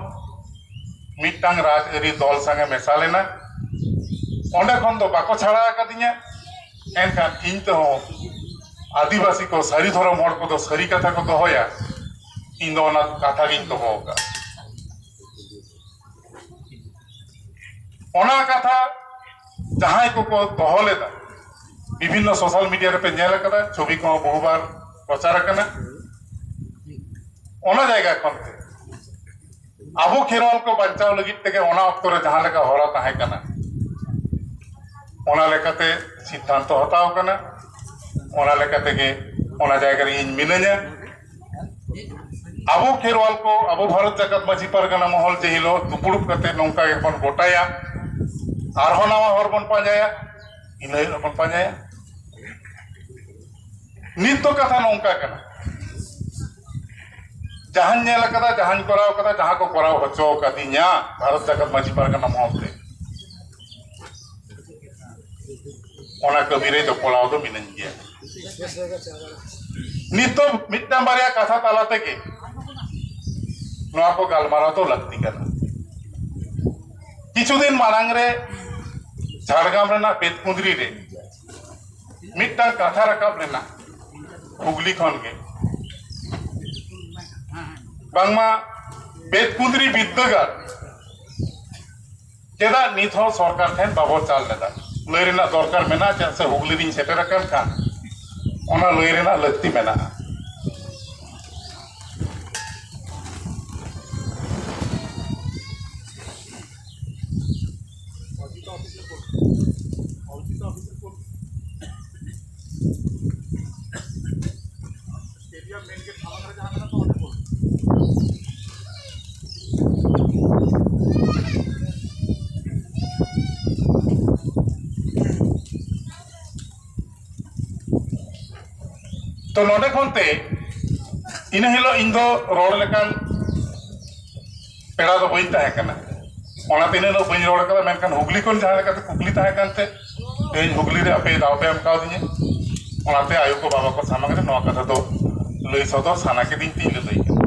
ᱢᱤᱫᱴᱟᱝ ᱨᱟᱡᱽᱟᱹᱨᱤ ᱫᱚᱞ ᱥᱟᱝᱮ ᱢᱮᱥᱟ ᱞᱮᱱᱟ᱾ ᱚᱸᱰᱮ ᱠᱷᱚᱱ ᱫᱚ ᱵᱟᱠᱚ ᱪᱷᱟᱲᱟ ᱟᱠᱟᱫᱤᱧᱟ, ᱮᱱᱠᱷᱟᱱ ᱤᱧ ᱛᱮᱦᱚᱸ ᱟᱹᱫᱤᱵᱟᱹᱥᱤ ᱠᱚ ᱥᱟᱹᱨᱤ ᱫᱷᱚᱨᱚᱢ ᱦᱚᱲ ᱠᱚᱫᱚ ᱥᱟᱹᱨᱤ ᱠᱟᱛᱷᱟ ᱠᱚ ᱫᱚᱦᱚᱭᱟ, ᱤᱧ ᱫᱚ ᱚᱱᱟ ᱠᱟᱛᱷᱟ ᱜᱤᱧ ᱫᱚᱦᱚ ᱟᱠᱟᱫ᱾ ᱚᱱᱟ ᱠᱟᱛᱷᱟ ᱡᱟᱦᱟᱸᱭ ᱠᱚᱠᱚ ᱫᱚᱦᱚ ᱞᱮᱫᱟ, ᱵᱤᱵᱷᱤᱱᱱᱚ ᱥᱳᱥᱟᱞ ᱢᱤᱰᱤᱭᱟ ᱨᱮᱯᱮ ᱧᱮᱞ ᱟᱠᱟᱫᱟ, ᱪᱷᱚᱵᱤ ᱠᱚᱦᱚᱸ ᱵᱚᱦᱩᱵᱟᱨ ᱯᱨᱚᱪᱟᱨ ᱟᱠᱟᱱᱟ᱾ ᱚᱱᱟ ᱡᱟᱭᱜᱟ ᱠᱷᱚᱱ ᱛᱮ ᱟᱵᱚ ᱠᱷᱮᱨᱣᱟᱞ ᱠᱚ ᱵᱟᱧᱪᱟᱣ ᱞᱟᱹᱜᱤᱫ ᱛᱮᱜᱮ ᱚᱱᱟ ᱚᱠᱛᱚ ᱨᱮ ᱡᱟᱦᱟᱸ ᱞᱮᱠᱟ ᱦᱚᱨᱟ ᱛᱟᱦᱮᱸ ᱠᱟᱱᱟ, ᱚᱱᱟ ᱞᱮᱠᱟᱛᱮ ᱥᱤᱫᱽᱫᱷᱟᱱᱛᱚ ᱦᱟᱛᱟᱣ ᱠᱟᱱᱟ, ᱚᱱᱟ ᱞᱮᱠᱟ ᱛᱮᱜᱮ ᱚᱱᱟ ᱡᱟᱭᱜᱟ ᱨᱮ ᱤᱧ ᱢᱤᱱᱟᱹᱧᱟ᱾ ᱟᱵᱚ ᱠᱷᱮᱨᱣᱟᱞ ᱠᱚ, ᱟᱵᱚ ᱵᱷᱟᱨᱚᱛ ᱡᱟᱠᱟᱛ ᱢᱟᱹᱡᱷᱤ ᱯᱟᱨᱜᱟᱱᱟ ᱢᱚᱦᱚᱞ ᱡᱮ ᱦᱤᱞᱳᱜ ᱫᱩᱯᱲᱩᱵ ᱠᱟᱛᱮ ᱱᱚᱝᱠᱟ ᱜᱮᱵᱚᱱ ᱜᱚᱴᱟᱭᱟ, ᱟᱨᱦᱚᱸ ᱱᱟᱣᱟ ᱦᱚᱨ ᱵᱚᱱ ᱯᱟᱸᱡᱟᱭᱟ, ᱤᱱᱟᱹ ᱦᱤᱞᱳᱜ ᱵᱚᱱ ᱯᱟᱸᱡᱟᱭᱟ᱾ ᱱᱤᱛ ᱫᱚ ᱠᱟᱛᱷᱟ ᱱᱚᱝᱠᱟ ᱠᱟᱱᱟ, ᱡᱟᱦᱟᱸᱧ ᱧᱮᱞ ᱟᱠᱟᱫᱟ, ᱡᱟᱦᱟᱸᱧ ᱠᱚᱨᱟᱣ ᱟᱠᱟᱫᱟ, ᱡᱟᱦᱟᱸ ᱠᱚ ᱠᱚᱨᱟᱣ ᱦᱚᱪᱚ ᱟᱠᱟᱫᱤᱧᱟ ᱵᱷᱟᱨᱚᱛ ᱡᱟᱠᱟᱛ ᱢᱟᱹᱡᱷᱤ ᱯᱟᱨᱜᱟᱱᱟ ᱢᱚᱦᱚᱞ ᱛᱮ, ᱚᱱᱟ ᱠᱟᱹᱢᱤ ᱨᱮ ᱡᱚᱯᱲᱟᱣ ᱫᱚ ᱢᱤᱱᱟᱹᱧ ᱜᱮᱭᱟ᱾ ᱱᱤᱛ ᱫᱚ ᱢᱤᱫᱴᱟᱝ ᱵᱟᱨᱭᱟ ᱠᱟᱛᱷᱟ ᱛᱟᱞᱟ ᱛᱮᱜᱮ ᱱᱚᱣᱟ ᱠᱚ ᱜᱟᱞᱢᱟᱨᱟᱣ ᱫᱚ ᱞᱟᱹᱠᱛᱤ ᱠᱟᱱᱟ᱾ ᱠᱤᱪᱷᱩ ᱫᱤᱱ ᱢᱟᱲᱟᱝ ᱨᱮ ᱡᱷᱟᱲᱜᱨᱟᱢ ᱨᱮᱱᱟᱜ ᱵᱮᱛᱠᱩᱸᱫᱽᱨᱤ ᱨᱮ ᱢᱤᱫᱴᱟᱝ ᱠᱟᱛᱷᱟ ᱨᱟᱠᱟᱵ ᱞᱮᱱᱟ ᱦᱩᱜᱽᱞᱤ ᱠᱷᱚᱱ ᱜᱮ, ᱵᱟᱝᱢᱟ ᱵᱮᱛᱠᱩᱸᱫᱽᱨᱤ ᱵᱤᱫᱽᱫᱟᱹᱜᱟᱲ ᱪᱮᱫᱟᱜ ᱱᱤᱛ ᱦᱚᱸ ᱥᱚᱨᱠᱟᱨ ᱴᱷᱮᱱ ᱵᱟᱵᱚ ᱪᱟᱞ ᱞᱮᱫᱟ? ᱞᱟᱹᱭ ᱨᱮᱱᱟᱜ ᱫᱚᱨᱠᱟᱨ ᱢᱮᱱᱟᱜᱼᱟ, ᱪᱮᱫᱟᱜ ᱥᱮ ᱦᱩᱜᱽᱞᱤ ᱨᱤᱧ ᱥᱮᱴᱮᱨ ᱟᱠᱟᱱ ᱠᱷᱟᱱ ᱚᱱᱟ ᱞᱟᱹᱭ ᱨᱮᱱᱟᱜ ᱞᱟᱹᱠᱛᱤ ᱢᱮᱱᱟᱜᱼᱟ᱾ ᱛᱚ, ᱱᱚᱰᱮ ᱠᱷᱚᱱ ᱛᱮ ᱤᱱᱟᱹ ᱦᱤᱞᱳᱜ ᱤᱧ ᱫᱚ ᱨᱚᱲ ᱞᱮᱠᱟᱱ ᱯᱮᱲᱟ ᱫᱚ ᱵᱟᱹᱧ ᱛᱟᱦᱮᱸ ᱠᱟᱱᱟ, ᱚᱱᱟᱛᱮ ᱤᱱᱟᱹ ᱦᱤᱞᱳᱜ ᱵᱟᱹᱧ ᱨᱚᱲ ᱠᱟᱫᱟ᱾ ᱢᱮᱱᱠᱷᱟᱱ ᱦᱩᱜᱽᱞᱤ ᱠᱷᱚᱱ ᱡᱟᱦᱟᱸ ᱞᱮᱠᱟᱛᱮ ᱠᱩᱠᱞᱤ ᱛᱟᱦᱮᱸ ᱠᱟᱱᱛᱮ, ᱛᱮᱦᱮᱧ ᱦᱩᱜᱽᱞᱤ ᱨᱮ ᱟᱯᱮ ᱫᱟᱣ ᱯᱮ ᱮᱢ ᱠᱟᱣᱫᱤᱧᱟ, ᱚᱱᱟᱛᱮ ᱟᱭᱳ ᱠᱚ ᱵᱟᱵᱟ ᱠᱚ ᱥᱟᱢᱟᱝ ᱨᱮ ᱱᱚᱣᱟ ᱠᱟᱛᱷᱟ ᱫᱚ ᱞᱟᱹᱭ ᱥᱚᱫᱚᱨ ᱥᱟᱱᱟ ᱠᱤᱫᱤᱧ ᱛᱤᱧ ᱞᱟᱹᱭ ᱠᱟᱫᱟ᱾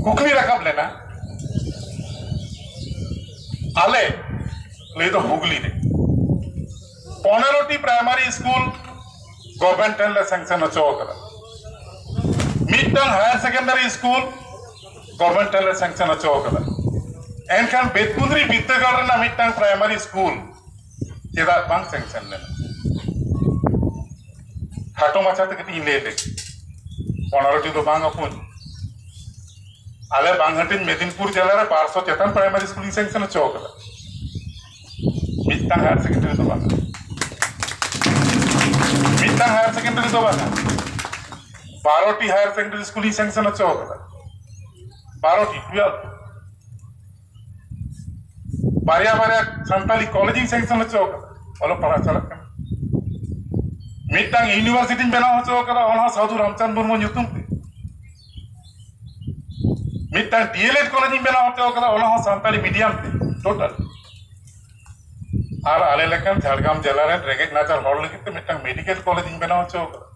ᱠᱩᱠᱞᱤ ᱨᱟᱠᱟᱵ ᱞᱮᱱᱟ, ᱟᱞᱮ ᱞᱟᱹᱭ ᱫᱚ ᱦᱩᱜᱽᱞᱤ ᱨᱮ ᱯᱚᱱᱮᱨᱚ ᱴᱤ ᱯᱨᱟᱭᱢᱟᱨᱤ ᱥᱠᱩᱞ ᱜᱚᱵᱷᱚᱨᱱᱢᱮᱱᱴ ᱴᱷᱮᱱ ᱞᱮ ᱥᱮᱝᱥᱚᱱ ᱦᱚᱪᱚ ᱟᱠᱟᱫᱟ, ᱢᱤᱫᱴᱟᱝ ᱦᱟᱭᱟᱨ ᱥᱮᱠᱮᱱᱰᱟᱨᱤ ᱥᱠᱩᱞ ᱜᱚᱵᱷᱚᱨᱱᱢᱮᱱᱴ ᱴᱷᱮᱱ ᱞᱮ ᱥᱮᱝᱥᱚᱱ ᱦᱚᱪᱚ ᱟᱠᱟᱫᱟ, ᱮᱱᱠᱷᱟᱱ ᱵᱮᱛᱠᱩᱸᱫᱽᱨᱤ ᱵᱤᱫᱽᱫᱟᱹᱜᱟᱲ ᱨᱮᱱᱟᱜ ᱢᱤᱫᱴᱟᱝ ᱯᱨᱟᱭᱢᱟᱨᱤ ᱥᱠᱩᱞ ᱪᱮᱫᱟᱜ ᱵᱟᱝ ᱥᱮᱝᱥᱚᱱ ᱞᱮᱱᱟ? ᱠᱷᱟᱴᱚ ᱢᱟᱪᱷᱟ ᱛᱮ ᱠᱟᱹᱴᱤᱡ ᱤᱧ ᱞᱟᱹᱭ ᱞᱮᱜᱮ, ᱯᱚᱱᱮᱨᱚ ᱴᱤ ᱫᱚ ᱵᱟᱝ ᱦᱚᱯᱚᱱ, ᱟᱞᱮ ᱵᱟᱝ ᱦᱟᱹᱴᱤᱧ ᱢᱮᱫᱤᱱᱯᱩᱨ ᱡᱮᱞᱟ ᱨᱮ ᱵᱟᱨᱥᱚ ᱪᱮᱛᱟᱱ ᱯᱨᱟᱭᱢᱟᱨᱤ ᱥᱠᱩᱞ ᱤᱧ ᱥᱮᱝᱥᱚᱱ ᱦᱚᱪᱚ ᱟᱠᱟᱫᱟ᱾ ᱢᱤᱫᱴᱟᱝ ᱦᱟᱭᱟᱨ ᱥᱮᱠᱮᱱᱰᱟᱨᱤ ᱫᱚ ᱵᱟᱝ, ᱢᱤᱫᱴᱟᱝ ᱦᱟᱭᱟᱨ ᱥᱮᱠᱮᱱᱰᱟᱨᱤ ᱫᱚ ᱵᱟᱝ, ᱵᱟᱨᱚ ᱴᱤ ᱦᱟᱭᱟᱨ ᱥᱮᱠᱮᱱᱰᱟᱨᱤ ᱥᱠᱩᱞ ᱤᱧ ᱥᱮᱝᱥᱚᱱ ᱦᱚᱪᱚ ᱟᱠᱟᱫᱟ᱾ ᱵᱟᱨᱚ ᱴᱤ, ᱴᱩᱭᱮᱞᱵᱷ᱾ ᱵᱟᱨᱭᱟ ᱵᱟᱨᱭᱟ ᱥᱟᱱᱛᱟᱞᱤ ᱠᱚᱞᱮᱡᱽ ᱤᱧ ᱥᱮᱝᱥᱚᱱ ᱦᱚᱪᱚ ᱟᱠᱟᱫᱟ, ᱚᱞᱚᱜ ᱯᱟᱲᱦᱟᱜ ᱪᱟᱞᱟᱜ ᱠᱟᱱᱟ᱾ ᱢᱤᱫᱴᱟᱝ ᱤᱭᱩᱱᱤᱵᱷᱟᱨᱥᱤᱴᱤᱧ ᱵᱮᱱᱟᱣ ᱦᱚᱪᱚ ᱟᱠᱟᱫᱟ, ᱚᱱᱟ ᱦᱚᱸ ᱥᱟᱫᱷᱩ ᱨᱟᱢᱪᱟᱸᱫᱽ ᱢᱩᱨᱢᱩ ᱧᱩᱛᱩᱢ ᱛᱮ᱾ ᱢᱤᱫᱴᱟᱝ ᱰᱤ ᱮᱞ ᱮᱰ ᱠᱚᱞᱮᱡᱽ ᱤᱧ ᱵᱮᱱᱟᱣ ᱦᱚᱪᱚ ᱟᱠᱟᱫᱟ, ᱚᱱᱟ ᱦᱚᱸ ᱥᱟᱱᱛᱟᱲᱤ ᱢᱤᱰᱤᱭᱟᱢ ᱛᱮ ᱴᱳᱴᱟᱞ᱾ ᱟᱨ ᱟᱞᱮ ᱞᱮᱠᱟᱱ ᱡᱷᱟᱲᱜᱨᱟᱢ ᱡᱮᱞᱟ ᱨᱮᱱ ᱨᱮᱸᱜᱮᱡ ᱱᱟᱪᱟᱨ ᱦᱚᱲ ᱞᱟᱹᱜᱤᱫ ᱛᱮ ᱢᱤᱫᱴᱟᱝ ᱢᱮᱰᱤᱠᱮᱞ ᱠᱚᱞᱮᱡᱽ ᱤᱧ ᱵᱮᱱᱟᱣ ᱦᱚᱪᱚ ᱟᱠᱟᱫᱟ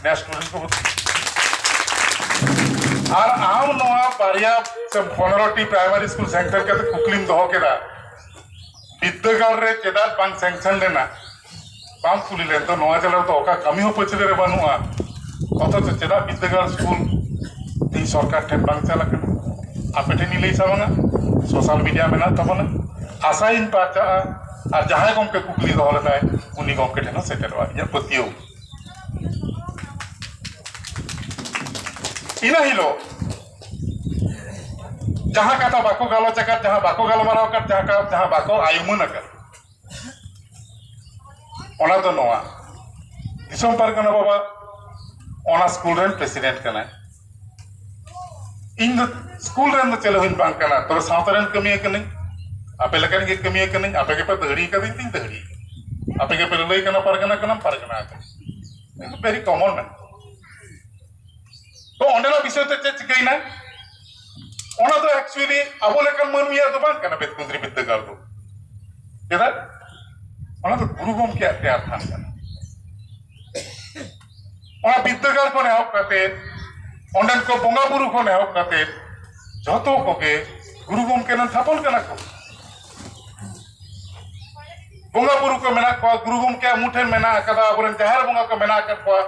ᱱᱮᱥ ᱥᱴᱩᱰᱮᱱᱴ ᱠᱚ ᱵᱷᱚᱨᱛᱤ᱾ ᱟᱨ ᱟᱢ ᱱᱚᱣᱟ ᱵᱟᱨᱭᱟ ᱥᱮ ᱯᱚᱱᱮᱨᱚ ᱴᱤ ᱯᱨᱟᱭᱢᱟᱨᱤ ᱥᱠᱩᱞ ᱥᱮᱝᱥᱚᱱ ᱠᱟᱛᱮ ᱠᱩᱠᱞᱤᱢ ᱫᱚᱦᱚ ᱠᱮᱫᱟ, ᱵᱤᱫᱽᱫᱟᱹᱜᱟᱲ ᱨᱮ ᱪᱮᱫᱟᱜ ᱵᱟᱝ ᱥᱮᱝᱥᱚᱱ ᱞᱮᱱᱟ? ᱵᱟᱢ ᱠᱩᱞᱤ ᱞᱮᱱ ᱫᱚ, ᱱᱚᱣᱟ ᱡᱮᱞᱟ ᱨᱮᱫᱚ ᱚᱠᱟ ᱠᱟᱹᱢᱤ ᱦᱚᱸ ᱯᱟᱹᱪᱷᱞᱟᱹ ᱨᱮ ᱵᱟᱹᱱᱩᱜᱼᱟ, ᱚᱛᱷᱚᱪᱚ ᱪᱮᱫᱟᱜ ᱵᱤᱫᱽᱫᱟᱹᱜᱟᱲ ᱥᱠᱩᱞ ᱛᱮᱦᱮᱧ ᱥᱚᱨᱠᱟᱨ ᱴᱷᱮᱱ ᱵᱟᱝ ᱪᱟᱞᱟᱜ ᱠᱟᱱᱟ? ᱟᱯᱮ ᱴᱷᱮᱱ ᱤᱧ ᱞᱟᱹᱭ ᱥᱟᱢᱟᱝᱟ, ᱥᱳᱥᱟᱞ ᱢᱤᱰᱤᱭᱟ ᱢᱮᱱᱟᱜ ᱛᱟᱵᱚᱱᱟ, ᱟᱥᱟᱭᱟᱹᱧ ᱯᱟᱨᱪᱟᱜᱼᱟ᱾ ᱟᱨ ᱡᱟᱦᱟᱸᱭ ᱜᱚᱢᱠᱮ ᱠᱩᱠᱞᱤ ᱫᱚᱦᱚ ᱞᱮᱫᱟᱭ, ᱩᱱᱤ ᱜᱚᱢᱠᱮ ᱴᱷᱮᱱ ᱦᱚᱸ ᱥᱮᱴᱮᱨᱚᱜᱼᱟ, ᱤᱧᱟᱹᱜ ᱯᱟᱹᱛᱭᱟᱹᱣ᱾ ᱤᱱᱟᱹ ᱦᱤᱞᱳᱜ ᱡᱟᱦᱟᱸ ᱠᱟᱛᱷᱟ ᱵᱟᱠᱚ ᱜᱟᱞᱚᱪ ᱟᱠᱟᱫ, ᱡᱟᱦᱟᱸ ᱵᱟᱠᱚ ᱜᱟᱞᱢᱟᱨᱟᱣ ᱟᱠᱟᱫ, ᱡᱟᱦᱟᱸ ᱠᱟ-, ᱡᱟᱦᱟᱸ ᱵᱟᱠᱚ ᱟᱭᱩᱢᱟᱹᱱ ᱟᱠᱟᱫ, ᱚᱱᱟ ᱫᱚ ᱱᱚᱣᱟ, ᱫᱤᱥᱚᱢ ᱯᱟᱨᱜᱟᱱᱟ ᱵᱟᱵᱟ ᱚᱱᱟ ᱥᱠᱩᱞ ᱨᱮᱱ ᱯᱨᱮᱥᱤᱰᱮᱱᱴ ᱠᱟᱱᱟᱭ᱾ ᱤᱧ ᱫᱚ ᱥᱠᱩᱞ ᱨᱮᱱ ᱫᱚ ᱪᱮᱫ ᱦᱚᱸᱧ ᱵᱟᱝ ᱠᱟᱱᱟ, ᱛᱚᱵᱮ ᱥᱟᱶᱛᱟ ᱨᱮᱱ ᱠᱟᱹᱢᱤᱭᱟᱹ ᱠᱟᱹᱱᱟᱹᱧ, ᱟᱯᱮ ᱞᱮᱠᱟᱱ ᱜᱮ ᱠᱟᱹᱢᱤᱭᱟᱹ ᱠᱟᱹᱱᱟᱹᱧ᱾ ᱟᱯᱮ ᱜᱮᱯᱮ ᱫᱟᱹᱦᱲᱤ ᱠᱟᱹᱫᱤᱧ ᱛᱤᱧ ᱫᱟᱹᱦᱲᱤ, ᱟᱯᱮ ᱜᱮᱯᱮ ᱞᱟᱹᱞᱟᱹᱭ ᱠᱟᱱᱟ ᱯᱟᱨᱜᱟᱱᱟ ᱠᱟᱱᱟᱢ ᱯᱟᱨᱜᱟᱱᱟ ᱠᱟᱱᱟ, ᱵᱷᱮᱨᱤ ᱠᱚᱢᱚᱱ ᱢᱮᱱᱟᱜᱼᱟ᱾ ᱛᱚ ᱚᱸᱰᱮᱱᱟᱜ ᱵᱤᱥᱚᱭ ᱛᱮ ᱪᱮᱫ ᱪᱤᱠᱟᱹᱭᱮᱱᱟ? ᱚᱱᱟ ᱫᱚ ᱮᱠᱪᱩᱭᱮᱞᱤ ᱟᱵᱚ ᱞᱮᱠᱟᱱ ᱢᱟᱹᱱᱢᱤᱭᱟᱜ ᱫᱚ ᱵᱟᱝ ᱠᱟᱱᱟ ᱵᱮᱛᱠᱩᱸᱫᱽᱨᱤ ᱵᱤᱨᱫᱟᱹᱜᱟᱲ ᱫᱚ᱾ ᱪᱮᱫᱟᱜ? ᱚᱱᱟ ᱫᱚ ᱜᱩᱨᱩ ᱜᱚᱢᱠᱮᱭᱟᱜ ᱛᱮᱭᱟᱨ ᱛᱷᱟᱱ ᱠᱟᱱᱟ᱾ ᱚᱱᱟ ᱵᱤᱨᱫᱟᱹᱜᱟᱲ ᱠᱷᱚᱱ ᱮᱦᱚᱵ ᱠᱟᱛᱮ, ᱚᱸᱰᱮᱱ ᱠᱚ ᱵᱚᱸᱜᱟ ᱵᱩᱨᱩ ᱠᱷᱚᱱ ᱮᱦᱚᱵ ᱠᱟᱛᱮ, ᱡᱷᱚᱛᱚ ᱠᱚᱜᱮ ᱜᱩᱨᱩ ᱜᱚᱢᱠᱮ ᱨᱮᱱ ᱛᱷᱟᱯᱚᱱ ᱠᱟᱱᱟ ᱠᱚ᱾ ᱵᱚᱸᱜᱟ ᱵᱩᱨᱩ ᱠᱚ ᱢᱮᱱᱟᱜ ᱠᱚᱣᱟ, ᱜᱩᱨᱩ ᱜᱚᱢᱠᱮᱭᱟᱜ ᱢᱩᱴᱷᱟᱹᱱ ᱢᱮᱱᱟᱜ ᱟᱠᱟᱫᱟ, ᱟᱵᱚᱨᱮᱱ ᱡᱟᱦᱮᱨ ᱵᱚᱸᱜᱟ ᱠᱚ ᱢᱮᱱᱟᱜ ᱟᱠᱟᱫ ᱠᱚᱣᱟ,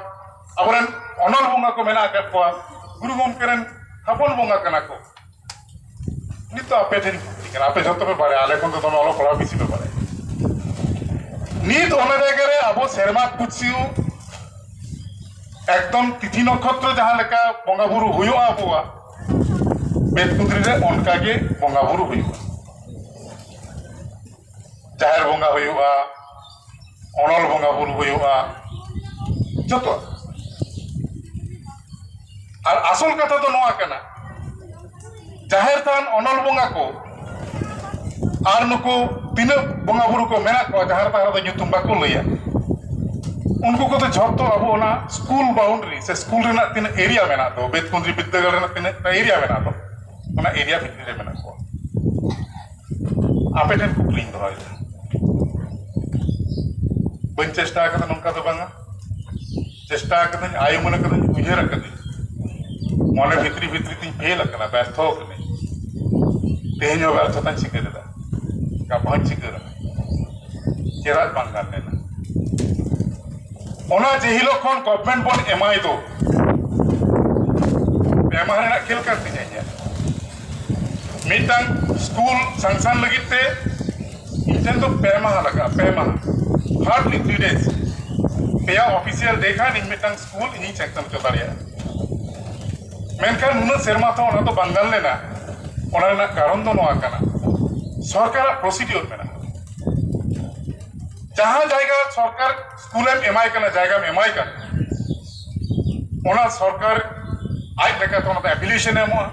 ᱟᱵᱚᱨᱮᱱ ᱚᱱᱚᱞ ᱵᱚᱸᱜᱟ ᱠᱚ ᱢᱮᱱᱟᱜ ᱟᱠᱟᱫ ᱠᱚᱣᱟ, ᱜᱩᱨᱩ ᱜᱚᱢᱠᱮ ᱨᱮᱱ ᱛᱷᱟᱯᱚᱱ ᱵᱚᱸᱜᱟ ᱠᱟᱱᱟ ᱠᱚ᱾ ᱱᱤᱛ ᱫᱚ ᱟᱯᱮ ᱴᱷᱮᱱ ᱠᱩᱠᱞᱤ ᱠᱟᱱᱟ, ᱟᱯᱮ ᱡᱷᱚᱛᱚ ᱯᱮ ᱵᱟᱲᱟᱭᱟ, ᱟᱞᱮ ᱠᱷᱚᱱ ᱫᱚ ᱫᱚᱢᱮ ᱚᱞᱚᱜ ᱯᱟᱲᱦᱟᱣ ᱵᱮᱥᱤ ᱯᱮ ᱵᱟᱲᱟᱭᱟ᱾ ᱱᱤᱛ ᱚᱱᱟ ᱡᱟᱭᱜᱟ ᱨᱮ ᱟᱵᱚ ᱥᱮᱨᱢᱟ ᱯᱩᱪᱷᱤ ᱮᱠᱫᱚᱢ ᱛᱤᱛᱷᱤ ᱱᱚᱠᱷᱚᱛᱨᱚ ᱡᱟᱦᱟᱸ ᱞᱮᱠᱟ ᱵᱚᱸᱜᱟ ᱵᱩᱨᱩ ᱦᱩᱭᱩᱜᱼᱟ ᱟᱵᱚᱣᱟᱜ, ᱵᱮᱛᱠᱩᱸᱫᱽᱨᱤ ᱨᱮ ᱚᱱᱠᱟ ᱜᱮ ᱵᱚᱸᱜᱟ ᱵᱩᱨᱩ ᱦᱩᱭᱩᱜᱼᱟ᱾ ᱡᱟᱦᱮᱨ ᱵᱚᱸᱜᱟ ᱦᱩᱭᱩᱜᱼᱟ, ᱚᱱᱚᱞ ᱵᱚᱸᱜᱟ ᱵᱩᱨᱩ ᱦᱩᱭᱩᱜᱼᱟ, ᱡᱚᱛᱚ᱾ ᱟᱨ ᱟᱥᱚᱞ ᱠᱟᱛᱷᱟ ᱫᱚ ᱱᱚᱣᱟ ᱠᱟᱱᱟ, ᱡᱟᱦᱮᱨ ᱛᱷᱟᱱ, ᱚᱱᱚᱞ ᱵᱚᱸᱜᱟ ᱠᱚ ᱟᱨ ᱱᱩᱠᱩ ᱛᱤᱱᱟᱹᱜ ᱵᱚᱸᱜᱟ ᱵᱩᱨᱩ ᱠᱚ ᱢᱮᱱᱟᱜ ᱠᱚᱣᱟ, ᱡᱟᱦᱮᱨ ᱛᱷᱟᱱ ᱨᱮᱫᱚ ᱧᱩᱛᱩᱢ ᱵᱟᱠᱚ ᱞᱟᱹᱭᱟ, ᱩᱱᱠᱩ ᱠᱚᱫᱚ ᱡᱷᱚᱛᱚ ᱟᱵᱚ ᱚᱱᱟ ᱥᱠᱩᱞ ᱵᱟᱣᱩᱱᱰᱟᱨᱤ ᱥᱮ ᱥᱠᱩᱞ ᱨᱮᱱᱟᱜ ᱛᱤᱱᱟᱹᱜ ᱮᱨᱤᱭᱟ ᱢᱮᱱᱟᱜ ᱫᱚ, ᱵᱮᱛᱠᱩᱸᱫᱽᱨᱤ ᱵᱤᱨᱫᱟᱹᱜᱟᱲ ᱨᱮᱱᱟᱜ ᱛᱤᱱᱟᱹᱜ ᱮᱨᱤᱭᱟ ᱢᱮᱱᱟᱜ ᱫᱚ, ᱚᱱᱟ ᱮᱨᱤᱭᱟ ᱵᱷᱤᱛᱨᱤ ᱨᱮ ᱢᱮᱱᱟᱜ ᱠᱚᱣᱟ᱾ ᱟᱯᱮ ᱴᱷᱮᱱ ᱠᱩᱠᱞᱤᱧ ᱫᱚᱦᱚᱭᱮᱫᱟ, ᱵᱟᱹᱧ ᱪᱮᱥᱴᱟ ᱟᱠᱟᱫᱟ ᱱᱚᱝᱠᱟ ᱫᱚ ᱵᱟᱝᱟ, ᱪᱮᱥᱴᱟ ᱟᱠᱟᱫᱟᱹᱧ, ᱟᱭ ᱩᱢᱟᱹᱱ ᱟᱠᱟᱫᱟᱹᱧ, ᱩᱭᱦᱟᱹᱨ ᱟᱠᱟᱫᱟᱹᱧ, ᱢᱚᱱᱮ ᱵᱷᱤᱛᱨᱤ ᱵᱷᱤᱛᱨᱤ ᱛᱤᱧ ᱯᱷᱮᱞ ᱟᱠᱟᱱᱟ, ᱵᱮᱨᱛᱷᱚ ᱟᱠᱟᱱᱟᱹᱧ᱾ ᱛᱮᱦᱮᱧ ᱦᱚᱸ ᱵᱮᱨᱛᱷᱚᱛᱟᱧ ᱥᱤᱠᱟᱹᱨ ᱮᱫᱟ, ᱜᱟᱯᱟ ᱦᱚᱸᱧ ᱥᱤᱠᱟᱹᱨᱟ, ᱪᱮᱫᱟᱜ ᱵᱟᱝ ᱜᱟᱱ ᱞᱮᱱᱟ? ᱚᱱᱟ ᱡᱮ ᱦᱤᱞᱳᱜ ᱠᱷᱚᱱ ᱜᱚᱵᱷᱢᱮᱱᱴ ᱵᱚᱱ ᱮᱢᱟᱭ ᱫᱚ, ᱯᱮ ᱢᱟᱦᱟ ᱨᱮᱱᱟᱜ ᱠᱷᱮᱞ ᱠᱟᱱ ᱛᱤᱧᱟ ᱤᱧᱟᱹᱜ᱾ ᱢᱤᱫᱴᱟᱝ ᱥᱠᱩᱞ ᱥᱟᱝᱥᱟᱱ ᱞᱟᱹᱜᱤᱫ ᱛᱮ ᱤᱧ ᱴᱷᱮᱱ ᱫᱚ ᱯᱮ ᱢᱟᱦᱟ ᱞᱟᱜᱟᱜᱼᱟ, ᱯᱮ ᱢᱟᱦᱟ, hardly three days᱾ ᱯᱮᱭᱟ ᱚᱯᱷᱤᱥᱤᱭᱟᱞ ᱰᱮ ᱠᱷᱟᱱ ᱤᱧ ᱢᱤᱫᱴᱟᱝ ᱥᱠᱩᱞ ᱤᱧᱤᱧ ᱥᱟᱝᱥᱟᱱ ᱦᱚᱪᱚ ᱫᱟᱲᱮᱭᱟᱜᱼᱟ᱾ ᱢᱮᱱᱠᱷᱟᱱ ᱱᱩᱱᱟᱹᱜ ᱥᱮᱨᱢᱟ ᱛᱚ ᱚᱱᱟ ᱫᱚ ᱵᱟᱝ ᱜᱟᱱ ᱞᱮᱱᱟ᱾ ᱚᱱᱟ ᱨᱮᱱᱟᱜ ᱠᱟᱨᱚᱱ ᱫᱚ ᱱᱚᱣᱟ ᱠᱟᱱᱟ, ᱥᱚᱨᱠᱟᱨᱟᱜ ᱯᱨᱚᱥᱤᱰᱤᱭᱳᱨ ᱢᱮᱱᱟᱜᱼᱟ᱾ ᱡᱟᱦᱟᱸ ᱡᱟᱭᱜᱟ ᱥᱚᱨᱠᱟᱨ ᱥᱠᱩᱞᱮᱢ ᱮᱢᱟᱭ ᱠᱟᱱᱟ, ᱡᱟᱭᱜᱟᱢ ᱮᱢᱟᱭ ᱠᱟᱱᱟ, ᱚᱱᱟ ᱥᱚᱨᱠᱟᱨ ᱟᱡ ᱞᱮᱠᱟᱛᱮ ᱚᱱᱟ ᱫᱚ ᱮᱯᱞᱤᱠᱮᱥᱚᱱ ᱮ ᱮᱢᱚᱜᱼᱟ,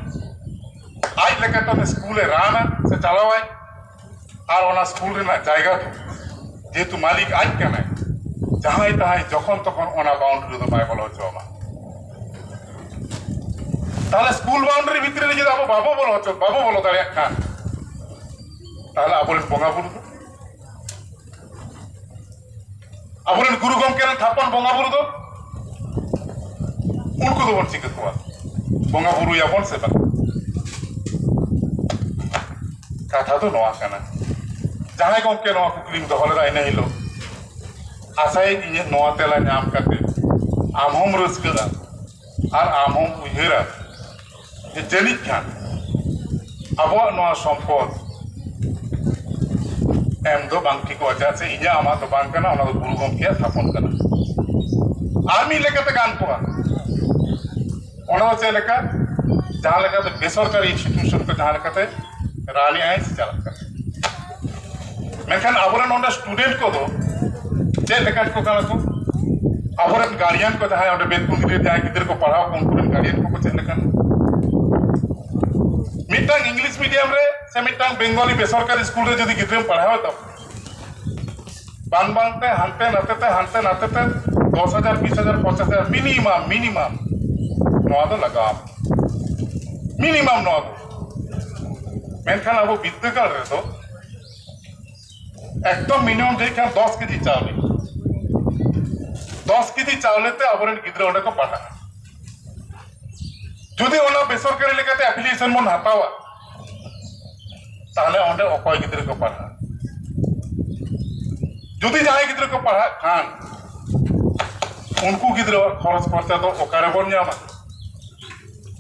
ᱟᱡ ᱞᱮᱠᱟᱛᱮ ᱚᱱᱟ ᱥᱠᱩᱞᱮ ᱨᱟᱱᱟ ᱥᱮ ᱪᱟᱞᱟᱣᱟᱭ᱾ ᱟᱨ ᱚᱱᱟ ᱥᱠᱩᱞ ᱨᱮᱱᱟᱜ ᱡᱟᱭᱜᱟ ᱫᱚ ᱡᱮᱦᱮᱛᱩ ᱢᱟᱹᱞᱤᱠ ᱟᱡ ᱠᱟᱱᱟᱭ, ᱡᱟᱦᱟᱸᱭ ᱛᱟᱦᱟᱸᱭ ᱡᱚᱠᱷᱚᱱ ᱛᱚᱠᱷᱚᱱ ᱚᱱᱟ ᱵᱟᱣᱩᱱᱰᱟᱨᱤ ᱫᱚ ᱵᱟᱭ ᱵᱚᱞᱚ ᱦᱚᱪᱚᱣᱟᱢᱟ᱾ ᱛᱟᱦᱞᱮ ᱥᱠᱩᱞ ᱵᱟᱣᱩᱱᱰᱟᱨᱤ ᱵᱷᱤᱛᱨᱤ ᱨᱮ ᱡᱩᱫᱤ ᱟᱵᱚ ᱵᱟᱵᱚ ᱵᱚᱞᱚ ᱦᱚᱪᱚ, ᱵᱟᱵᱚ ᱵᱚᱞᱚ ᱫᱟᱲᱮᱭᱟᱜ ᱠᱷᱟᱱ, ᱛᱟᱦᱞᱮ ᱟᱵᱚᱨᱮᱱ ᱵᱚᱸᱜᱟ ᱵᱩᱨᱩ ᱫᱚ, ᱟᱵᱚᱨᱮᱱ ᱜᱩᱨᱩ ᱜᱚᱢᱠᱮ ᱨᱮᱱ ᱛᱷᱟᱯᱚᱱ ᱵᱚᱸᱜᱟ ᱵᱩᱨᱩ ᱫᱚ, ᱩᱱᱠᱩ ᱫᱚᱵᱚᱱ ᱪᱤᱠᱟᱹ ᱠᱚᱣᱟ? ᱵᱚᱸᱜᱟ ᱵᱩᱨᱩᱭᱟᱵᱚᱱ ᱥᱮ ᱵᱟᱝ? ᱠᱟᱛᱷᱟ ᱫᱚ ᱱᱚᱣᱟ ᱠᱟᱱᱟ, ᱡᱟᱦᱟᱸᱭ ᱜᱚᱢᱠᱮ ᱱᱚᱣᱟ ᱠᱩᱠᱞᱤᱢ ᱫᱚᱦᱚ ᱞᱮᱫᱟ ᱤᱱᱟᱹ ᱦᱤᱞᱳᱜ, ᱟᱥᱟᱭᱟᱹᱧ ᱤᱧᱟᱹᱜ ᱱᱚᱣᱟ ᱛᱮᱞᱟ ᱧᱟᱢ ᱠᱟᱛᱮ ᱟᱢ ᱦᱚᱸᱢ ᱨᱟᱹᱥᱠᱟᱹᱜᱼᱟ ᱟᱨ ᱟᱢ ᱦᱚᱸᱢ ᱩᱭᱦᱟᱹᱨᱟ ᱡᱮ ᱡᱟᱹᱱᱤᱡ ᱠᱷᱟᱱ ᱟᱵᱚᱣᱟᱜ ᱱᱚᱣᱟ ᱥᱚᱢᱯᱚᱫ ᱮᱢ ᱫᱚ ᱵᱟᱝ ᱴᱷᱤᱠᱚᱜᱼᱟ, ᱪᱮᱫᱟᱜ ᱥᱮ ᱤᱧᱟᱹᱜ ᱟᱢᱟᱜ ᱫᱚ ᱵᱟᱝ ᱠᱟᱱᱟ, ᱚᱱᱟ ᱫᱚ ᱜᱩᱨᱩ ᱜᱚᱢᱠᱮᱭᱟᱜ ᱛᱷᱟᱯᱚᱱ ᱠᱟᱱᱟ᱾ ᱟᱨ ᱢᱤᱫ ᱞᱮᱠᱟᱛᱮ ᱜᱟᱱ ᱠᱚᱜᱼᱟ, ᱚᱱᱟ ᱫᱚ ᱪᱮᱫ ᱞᱮᱠᱟ, ᱡᱟᱦᱟᱸ ᱞᱮᱠᱟᱛᱮ ᱵᱮᱥᱚᱨᱠᱟᱨᱤ ᱤᱱᱥᱴᱤᱴᱤᱭᱩᱥᱚᱱ ᱠᱚ ᱡᱟᱦᱟᱸ ᱞᱮᱠᱟᱛᱮ ᱨᱟᱱᱮᱜᱼᱟᱭ ᱥᱮ ᱪᱟᱞᱟᱜ ᱠᱟᱱᱟ᱾ ᱢᱮᱱᱠᱷᱟᱱ ᱟᱵᱚᱨᱮᱱ ᱚᱸᱰᱮ ᱥᱴᱩᱰᱮᱱᱴ ᱠᱚᱫᱚ ᱪᱮᱫ ᱞᱮᱠᱟᱱ ᱠᱚ ᱠᱟᱱᱟ ᱠᱚ? ᱟᱵᱚᱨᱮᱱ ᱜᱟᱨᱰᱤᱭᱟᱱ ᱠᱚ ᱡᱟᱦᱟᱸᱭ ᱚᱸᱰᱮ ᱵᱮᱛᱠᱩᱸᱫᱽ ᱨᱮ ᱡᱟᱦᱟᱸᱭ ᱜᱤᱫᱽᱨᱟᱹ ᱠᱚ ᱯᱟᱲᱦᱟᱣ ᱠᱚ, ᱩᱱᱠᱩ ᱨᱮᱱ ᱜᱟᱨᱰᱤᱭᱟᱱ ᱠᱚᱠᱚ ᱪᱮᱫ ᱞᱮᱠᱟᱱ? ᱢᱤᱫᱴᱟᱝ ᱤᱝᱞᱤᱥ ᱢᱤᱰᱤᱭᱟᱢ ᱨᱮ ᱥᱮ ᱢᱤᱫᱴᱟᱝ ᱵᱮᱝᱜᱚᱞᱤ ᱵᱮᱥᱚᱨᱠᱟᱨᱤ ᱥᱠᱩᱞ ᱨᱮ ᱡᱩᱫᱤ ᱜᱤᱫᱽᱨᱟᱹᱢ ᱯᱟᱲᱦᱟᱣ ᱮ ᱛᱟᱢᱟ, ᱵᱟᱝ ᱵᱟᱝᱛᱮ ᱦᱟᱱᱛᱮ ᱱᱟᱛᱮ ᱛᱮ, ᱦᱟᱱᱛᱮ ᱱᱟᱛᱮ ᱛᱮ ᱫᱚᱥ ᱦᱟᱡᱟᱨ, ᱵᱤᱥ ᱦᱟᱡᱟᱨ, ᱯᱚᱧᱪᱟᱥ ᱦᱟᱡᱟᱨ ᱢᱤᱱᱤᱢᱟᱢ, ᱢᱤᱱᱤᱢᱟᱢ ᱱᱚᱣᱟ ᱫᱚ ᱞᱟᱜᱟᱣ ᱟᱢᱟ᱾ ᱢᱤᱱᱤᱢᱟᱢ ᱱᱚᱣᱟ ᱫᱚ᱾ ᱢᱮᱱᱠᱷᱟᱱ ᱟᱵᱚ ᱵᱤᱫᱽᱫᱟᱹᱜᱟᱲ ᱨᱮᱫᱚ ᱮᱠᱫᱚᱢ ᱢᱤᱱᱤᱢᱟᱢ ᱡᱟᱹᱱᱤᱡ ᱠᱷᱟᱱ ᱫᱚᱥ ᱠᱮᱡᱤ ᱪᱟᱣᱞᱮ, ᱫᱚᱥ ᱠᱮᱡᱤ ᱪᱟᱣᱞᱮ ᱛᱮ ᱟᱵᱚᱨᱮᱱ ᱜᱤᱫᱽᱨᱟᱹ ᱚᱸᱰᱮ ᱠᱚ ᱯᱟᱲᱦᱟᱜᱼᱟ᱾ ᱡᱩᱫᱤ ᱚᱱᱟ ᱵᱮᱥᱚᱨᱠᱟᱨᱤ ᱞᱮᱠᱟᱛᱮ ᱮᱯᱞᱤᱠᱮᱥᱚᱱ ᱵᱚᱱ ᱦᱟᱛᱟᱣᱟ, ᱛᱟᱦᱞᱮ ᱚᱸᱰᱮ ᱚᱠᱚᱭ ᱜᱤᱫᱽᱨᱟᱹ ᱠᱚ ᱯᱟᱲᱦᱟᱜᱼᱟ? ᱡᱩᱫᱤ ᱡᱟᱦᱟᱸᱭ ᱜᱤᱫᱽᱨᱟᱹ ᱠᱚ ᱯᱟᱲᱦᱟᱜ ᱠᱷᱟᱱ, ᱩᱱᱠᱩ ᱜᱤᱫᱽᱨᱟᱹᱣᱟᱜ ᱠᱷᱚᱨᱚᱪ ᱠᱷᱚᱨᱪᱟ ᱫᱚ ᱚᱠᱟᱨᱮᱵᱚᱱ ᱧᱟᱢᱟ?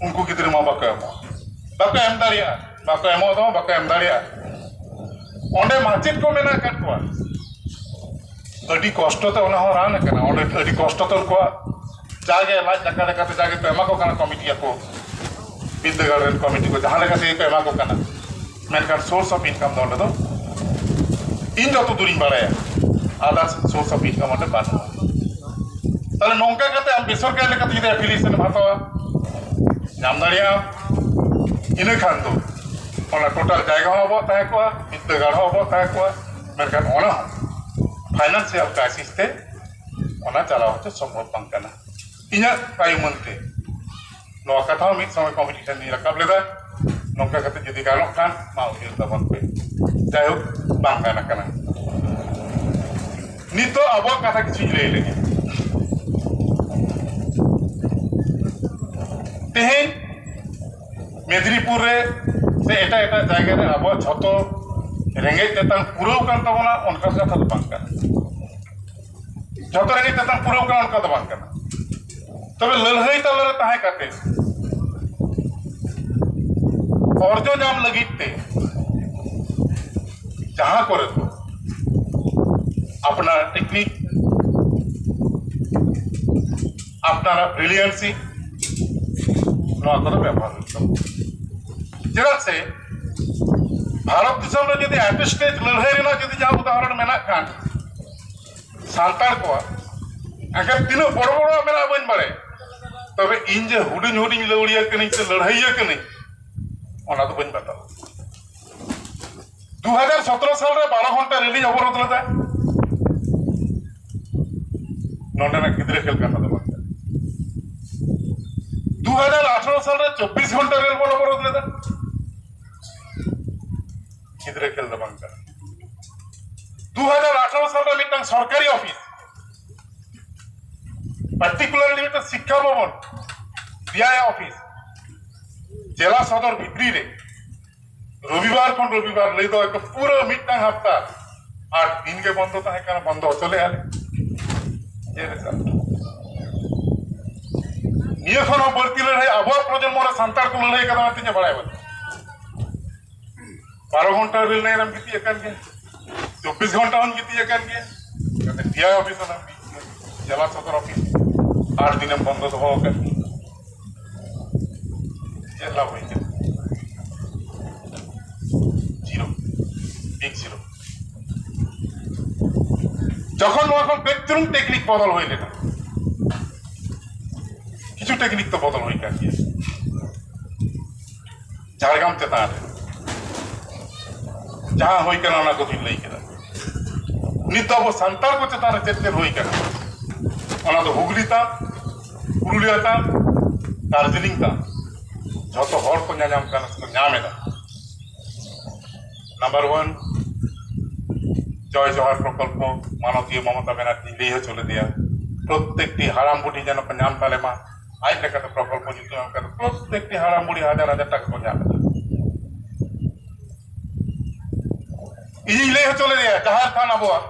ᱩᱱᱠᱩ ᱜᱤᱫᱽᱨᱟᱹ ᱢᱟ ᱵᱟᱠᱚ ᱮᱢᱚᱜᱼᱟ, ᱵᱟᱠᱚ ᱮᱢ ᱫᱟᱲᱮᱭᱟᱜᱼᱟ᱾ ᱵᱟᱠᱚ ᱮᱢᱚᱜ ᱫᱚ ᱵᱟᱠᱚ ᱮᱢ ᱫᱟᱲᱮᱭᱟᱜᱼᱟ᱾ ᱚᱸᱰᱮ ᱢᱟᱪᱮᱫ ᱠᱚ ᱢᱮᱱᱟᱜ ᱟᱠᱟᱫ ᱠᱚᱣᱟ, ᱟᱹᱰᱤ ᱠᱚᱥᱴᱚ ᱛᱮ ᱚᱱᱟ ᱦᱚᱸ ᱨᱟᱱ ᱟᱠᱟᱱᱟ᱾ ᱚᱸᱰᱮ ᱟᱹᱰᱤ ᱠᱚᱥᱴᱚ ᱛᱮ ᱩᱱᱠᱩᱣᱟᱜ ᱡᱟᱜᱮ ᱞᱟᱡ ᱫᱟᱠᱟ ᱞᱮᱠᱟᱛᱮ ᱡᱟᱜᱮ ᱠᱚ ᱮᱢᱟ ᱠᱚ ᱠᱟᱱᱟ ᱠᱚᱢᱤᱴᱤ ᱟᱠᱚ, ᱵᱤᱨᱫᱟᱹᱜᱟᱲ ᱨᱮᱱ ᱠᱚᱢᱤᱴᱤ ᱠᱚ ᱡᱟᱦᱟᱸ ᱞᱮᱠᱟ ᱛᱮᱜᱮ ᱠᱚ ᱮᱢᱟ ᱠᱚ ᱠᱟᱱᱟ, ᱢᱮᱱᱠᱷᱟᱱ source of income ᱫᱚ ᱚᱸᱰᱮ ᱫᱚ ᱤᱧ ᱡᱚᱛᱚ ᱫᱩᱨᱤᱧ ᱵᱟᱲᱟᱭᱟ, others source of income ᱚᱸᱰᱮ ᱵᱟᱹᱱᱩᱜᱼᱟ᱾ ᱛᱟᱦᱞᱮ ᱱᱚᱝᱠᱟ ᱠᱟᱛᱮ ᱟᱢ ᱵᱮᱥᱚᱨᱠᱟᱨᱤ ᱞᱮᱠᱟᱛᱮ ᱡᱩᱫᱤ affiliation ᱮᱢ ᱦᱟᱛᱟᱣᱟ, ᱧᱟᱢ ᱫᱟᱲᱮᱭᱟᱜᱼᱟ, ᱤᱱᱟᱹ ᱠᱷᱟᱱ ᱫᱚ ᱚᱱᱟ total ᱡᱟᱭᱜᱟ ᱦᱚᱸ ᱟᱵᱚᱣᱟᱜ ᱛᱟᱦᱮᱸ ᱠᱚᱜᱼᱟ, ᱵᱤᱨᱫᱟᱹᱜᱟᱲ ᱦᱚᱸ ᱟᱵᱚᱣᱟᱜ ᱛᱟᱦᱮᱸ ᱠᱚᱜᱼᱟ, ᱢᱮᱱᱠᱷᱟᱱ ᱚᱱᱟ ᱦᱚᱸ financial crisis ᱛᱮ ᱚᱱᱟ ᱪᱟᱞᱟᱣ ᱦᱚᱪᱚ ᱥᱚᱢᱵᱷᱚᱵ ᱵᱟᱝ ᱠᱟᱱᱟ᱾ ᱤᱧᱟᱹᱜ ᱟᱭᱩᱢᱟᱹᱱ ᱛᱮ ᱱᱚᱣᱟ ᱠᱟᱛᱷᱟ ᱦᱚᱸ ᱢᱤᱫ ᱥᱚᱢᱚᱭ ᱠᱚᱢᱤᱴᱤ ᱴᱷᱮᱱ ᱤᱧ ᱨᱟᱠᱟᱵ ᱞᱮᱫᱟ, ᱱᱚᱝᱠᱟ ᱠᱟᱛᱮ ᱡᱩᱫᱤ ᱜᱟᱱᱚᱜ ᱠᱷᱟᱱ ᱢᱟ ᱩᱭᱦᱟᱹᱨ ᱛᱟᱵᱚᱱ ᱯᱮ᱾ ᱡᱟᱭᱦᱳᱠ, ᱵᱟᱝ ᱜᱟᱱ ᱟᱠᱟᱱᱟ᱾ ᱱᱤᱛᱚᱜ ᱟᱵᱚᱣᱟᱜ ᱠᱟᱛᱷᱟ ᱠᱤᱪᱷᱩᱧ ᱞᱟᱹᱭ ᱞᱮᱜᱮ᱾ ᱛᱮᱦᱮᱧ ᱢᱮᱫᱽᱱᱤᱯᱩᱨ ᱨᱮ ᱥᱮ ᱮᱴᱟᱜ ᱮᱴᱟᱜ ᱡᱟᱭᱜᱟ ᱨᱮ ᱟᱵᱚᱣᱟᱜ ᱡᱷᱚᱛᱚ ᱨᱮᱸᱜᱮᱡ ᱛᱮᱛᱟᱝ ᱯᱩᱨᱟᱹᱣ ᱠᱟᱱ ᱛᱟᱵᱚᱱᱟ, ᱚᱱᱠᱟᱱ ᱠᱟᱛᱷᱟ ᱫᱚ ᱵᱟᱝ ᱠᱟᱱᱟ᱾ ᱡᱷᱚᱛᱚ ᱨᱮᱸᱜᱮᱡ ᱛᱮᱛᱟᱝ ᱯᱩᱨᱟᱹᱣ ᱠᱟᱱᱟ, ᱚᱱᱠᱟ ᱫᱚ ᱵᱟᱝ ᱠᱟᱱᱟ᱾ ᱛᱚᱵᱮ ᱞᱟᱹᱲᱦᱟᱹᱭ ᱛᱟᱞᱟᱨᱮ ᱛᱟᱦᱮᱸ ᱠᱟᱛᱮ ᱚᱨᱡᱚ ᱧᱟᱢ ᱞᱟᱹᱜᱤᱫ ᱛᱮ ᱡᱟᱦᱟᱸ ᱠᱚᱨᱮ ᱫᱚ ᱟᱯᱱᱟᱨ ᱴᱮᱠᱱᱤᱠ, ᱟᱯᱱᱟᱨᱟᱜ ᱵᱨᱤᱞᱤᱭᱟᱱᱥᱤ, ᱱᱚᱣᱟ ᱠᱚᱫᱚ ᱵᱮᱵᱚᱦᱟᱨ ᱦᱩᱭᱩᱜ ᱛᱟᱵᱚᱱᱟ᱾ ᱪᱮᱫᱟᱜ ᱥᱮ ᱵᱷᱟᱨᱚᱛ ᱫᱤᱥᱚᱢ ᱨᱮ ᱡᱩᱫᱤ ᱮᱴ ᱥᱴᱮᱡᱽ ᱞᱟᱹᱲᱦᱟᱹᱭ ᱨᱮᱱᱟᱜ ᱡᱩᱫᱤ ᱡᱟᱦᱟᱸ ᱩᱫᱟᱦᱚᱨᱚᱱ ᱢᱮᱱᱟᱜ ᱠᱷᱟᱱ ᱥᱟᱱᱛᱟᱲ ᱠᱚᱣᱟᱜ, ᱮᱱᱠᱷᱟᱱ ᱛᱤᱱᱟᱹᱜ ᱵᱚᱲᱚ ᱵᱚᱲᱚ ᱢᱮᱱᱟᱜᱼᱟ ᱵᱟᱹᱧ ᱵᱟᱲᱟᱭᱟ, ᱛᱚᱵᱮ ᱤᱧ ᱡᱮ ᱦᱩᱰᱤᱧ ᱦᱩᱰᱤᱧ ᱞᱟᱹᱣᱲᱤᱭᱟᱹ ᱠᱟᱹᱱᱟᱹᱧ ᱥᱮ ᱞᱟᱹᱲᱦᱟᱹᱭᱤᱭᱟᱹ ᱠᱟᱹᱱᱟᱹᱧ, ᱚᱱᱟ ᱫᱚ ᱵᱟᱹᱧ ᱵᱟᱛᱟᱣᱟ᱾ ᱫᱩ ᱦᱟᱡᱟᱨ ᱥᱚᱛᱨᱚ ᱥᱟᱞ ᱨᱮ ᱵᱟᱨᱚ ᱜᱷᱚᱱᱴᱟ ᱨᱮᱞᱤᱧ ᱚᱵᱚᱨᱳᱫᱷ ᱞᱮᱫᱟ᱾ ᱱᱚᱰᱮᱱᱟᱜ ᱜᱤᱫᱽᱨᱟᱹ ᱠᱷᱮᱞ ᱠᱟᱛᱷᱟ ᱫᱚ ᱵᱟᱝ ᱠᱟᱱᱟ᱾ ᱫᱩ ᱦᱟᱡᱟᱨ ᱟᱴᱷᱨᱚ ᱥᱟᱞ ᱨᱮ ᱪᱚᱵᱵᱤᱥ ᱜᱷᱚᱱᱴᱟ ᱨᱮᱞ ᱵᱚᱱ ᱚᱵᱚᱨᱳᱫᱷ ᱞᱮᱫᱟ᱾ ᱜᱤᱫᱽᱨᱟᱹ ᱠᱷᱮᱞ ᱫᱚ ᱵᱟᱝ ᱠᱟᱱᱟ᱾ ᱫᱩ ᱦᱟᱡᱟᱨ ᱟᱴᱷᱨᱚ ᱥᱟᱞ ᱨᱮ ᱢᱤᱫᱴᱟᱝ ᱥᱚᱨᱠᱟᱨᱤ ᱚᱯᱷᱤᱥ, ᱯᱟᱨᱴᱤᱠᱩᱞᱟᱨᱞᱤ ᱢᱤᱫᱴᱟᱝ ᱥᱤᱠᱠᱷᱟ ᱵᱷᱚᱵᱚᱱ, ᱵᱤ ᱟᱭ ᱚᱯᱷᱤᱥ, ᱡᱮᱞᱟ ᱥᱚᱫᱚᱨ ᱵᱷᱤᱛᱨᱤ ᱨᱮ ᱨᱚᱵᱤᱵᱟᱨ ᱠᱷᱚᱱ ᱨᱚᱵᱤᱵᱟᱨ ᱞᱟᱹᱭ ᱫᱚ ᱮᱠᱫᱚᱢ ᱯᱩᱨᱟᱹ ᱢᱤᱫᱴᱟᱝ ᱦᱟᱯᱛᱟ ᱟᱴ ᱫᱤᱱ ᱜᱮ ᱵᱚᱱᱫᱚ ᱛᱟᱦᱮᱸ ᱠᱟᱱᱟ, ᱵᱚᱱᱫᱚ ᱦᱚᱪᱚ ᱞᱮᱫᱼᱟ ᱞᱮ᱾ ᱪᱮᱫ ᱞᱮᱠᱟ? ᱱᱤᱭᱟᱹ ᱠᱷᱚᱱ ᱦᱚᱸ ᱵᱟᱹᱲᱛᱤ ᱞᱟᱹᱲᱦᱟᱹᱭ ᱟᱵᱚᱣᱟᱜ ᱯᱨᱚᱡᱚᱱᱢᱚ ᱨᱮ ᱥᱟᱱᱛᱟᱲ ᱠᱚ ᱞᱟᱹᱲᱦᱟᱹᱭ ᱠᱟᱫᱟ ᱢᱮᱱᱛᱮ ᱤᱧᱟᱹᱜ ᱵᱟᱲᱟᱭ ᱵᱟᱹᱱᱩᱜᱼᱟ᱾ ᱵᱟᱨᱚ ᱜᱷᱚᱱᱴᱟ ᱨᱮᱞ ᱞᱟᱭᱤᱱ ᱨᱮᱢ ᱜᱤᱛᱤᱡ ᱟᱠᱟᱱ ᱜᱮᱭᱟ, ᱪᱚᱵᱵᱤᱥ ᱜᱷᱚᱱᱴᱟ ᱦᱚᱸᱢ ᱜᱤᱛᱤᱡ ᱟᱠᱟᱱ ᱜᱮᱭᱟ᱾ ᱠᱟᱛᱮ ᱰᱤ ᱟᱭ ᱚᱯᱷᱤᱥ ᱨᱮᱢ ᱜᱤᱛᱤᱡ ᱟᱠᱟᱱ ᱜᱮᱭᱟ, ᱡᱮᱞᱟ ᱥᱚᱫᱚᱨ ᱚᱯᱷᱤᱥ ᱟᱴ ᱫᱤᱱᱮᱢ ᱵᱚᱱᱫᱚ ᱫᱚᱦᱚ ᱟᱠᱟᱫ ᱜᱮᱭᱟ᱾ ᱪᱮᱫ ᱞᱟᱵᱷ ᱦᱩᱭ ᱠᱟᱱᱟ? Zero, big zero. ᱡᱚᱠᱷᱚᱱ ᱱᱚᱣᱟ ᱠᱷᱚᱱ ᱠᱟᱹᱡ ᱪᱩᱞᱩᱝ ᱴᱮᱠᱱᱤᱠ ᱵᱚᱫᱚᱞ ᱦᱩᱭ ᱞᱮᱱᱟ, ᱠᱤᱪᱷᱩ ᱴᱮᱠᱱᱤᱠ ᱛᱚ ᱵᱚᱫᱚᱞ ᱦᱩᱭ ᱠᱟᱱ ᱜᱮᱭᱟ᱾ ᱡᱷᱟᱲᱜᱨᱟᱢ ᱪᱮᱛᱟᱱ ᱨᱮ ᱡᱟᱦᱟᱸ ᱦᱩᱭ ᱠᱟᱱᱟ, ᱚᱱᱟ ᱠᱚᱫᱚᱧ ᱞᱟᱹᱭ ᱠᱮᱫᱟ᱾ ᱱᱤᱛ ᱫᱚ ᱟᱵᱚ ᱥᱟᱱᱛᱟᱲ ᱠᱚ ᱪᱮᱛᱟᱱ ᱨᱮ ᱪᱮᱫ ᱪᱮᱫ ᱦᱩᱭ ᱠᱟᱱᱟ, ᱚᱱᱟ ᱫᱚ ᱦᱩᱜᱽᱞᱤ ᱛᱟᱢ, ᱯᱩᱨᱩᱞᱤᱭᱟᱹ ᱛᱟᱢ, ᱫᱟᱨᱡᱤᱞᱤᱝ ᱛᱟᱢ, ᱡᱷᱚᱛᱚ ᱦᱚᱲ ᱠᱚ ᱧᱟᱧᱟᱢ ᱠᱟᱱᱟ, ᱥᱮᱠᱚ ᱧᱟᱢ ᱮᱫᱟ᱾ ᱱᱟᱢᱵᱟᱨ ᱳᱣᱟᱱ, ᱡᱚᱭ ᱡᱚᱦᱟᱨ ᱯᱨᱚᱠᱚᱞᱯᱚ ᱢᱟᱱᱚᱛᱤᱭᱟᱹ ᱢᱚᱢᱚᱛᱟ ᱵᱮᱱᱟᱨᱡᱤᱧ ᱞᱟᱹᱭ ᱦᱚᱪᱚ ᱞᱮᱫᱮᱭᱟ, ᱯᱨᱚᱛᱛᱮᱠᱴᱤ ᱦᱟᱲᱟᱢ ᱵᱩᱰᱷᱤ ᱡᱮᱱᱚ ᱠᱚ ᱧᱟᱢ ᱛᱟᱞᱮ ᱢᱟ᱾ ᱟᱡ ᱞᱮᱠᱟᱛᱮ ᱯᱨᱚᱠᱚᱞᱯᱚ ᱧᱩᱛᱩᱢ ᱮᱢ ᱠᱟᱛᱮ ᱯᱨᱚᱛᱛᱮᱠᱴᱤ ᱦᱟᱲᱟᱢ ᱵᱩᱰᱷᱤ ᱦᱟᱡᱟᱨ ᱦᱟᱡᱟᱨ ᱴᱟᱠᱟ ᱠᱚ ᱧᱟᱢ ᱮᱫᱟ᱾ ᱤᱧᱤᱧ ᱞᱟᱹᱭ ᱦᱚᱪᱚ ᱞᱮᱫᱮᱭᱟ, ᱡᱟᱦᱮᱨ ᱛᱷᱟᱱ ᱟᱵᱚᱣᱟᱜ,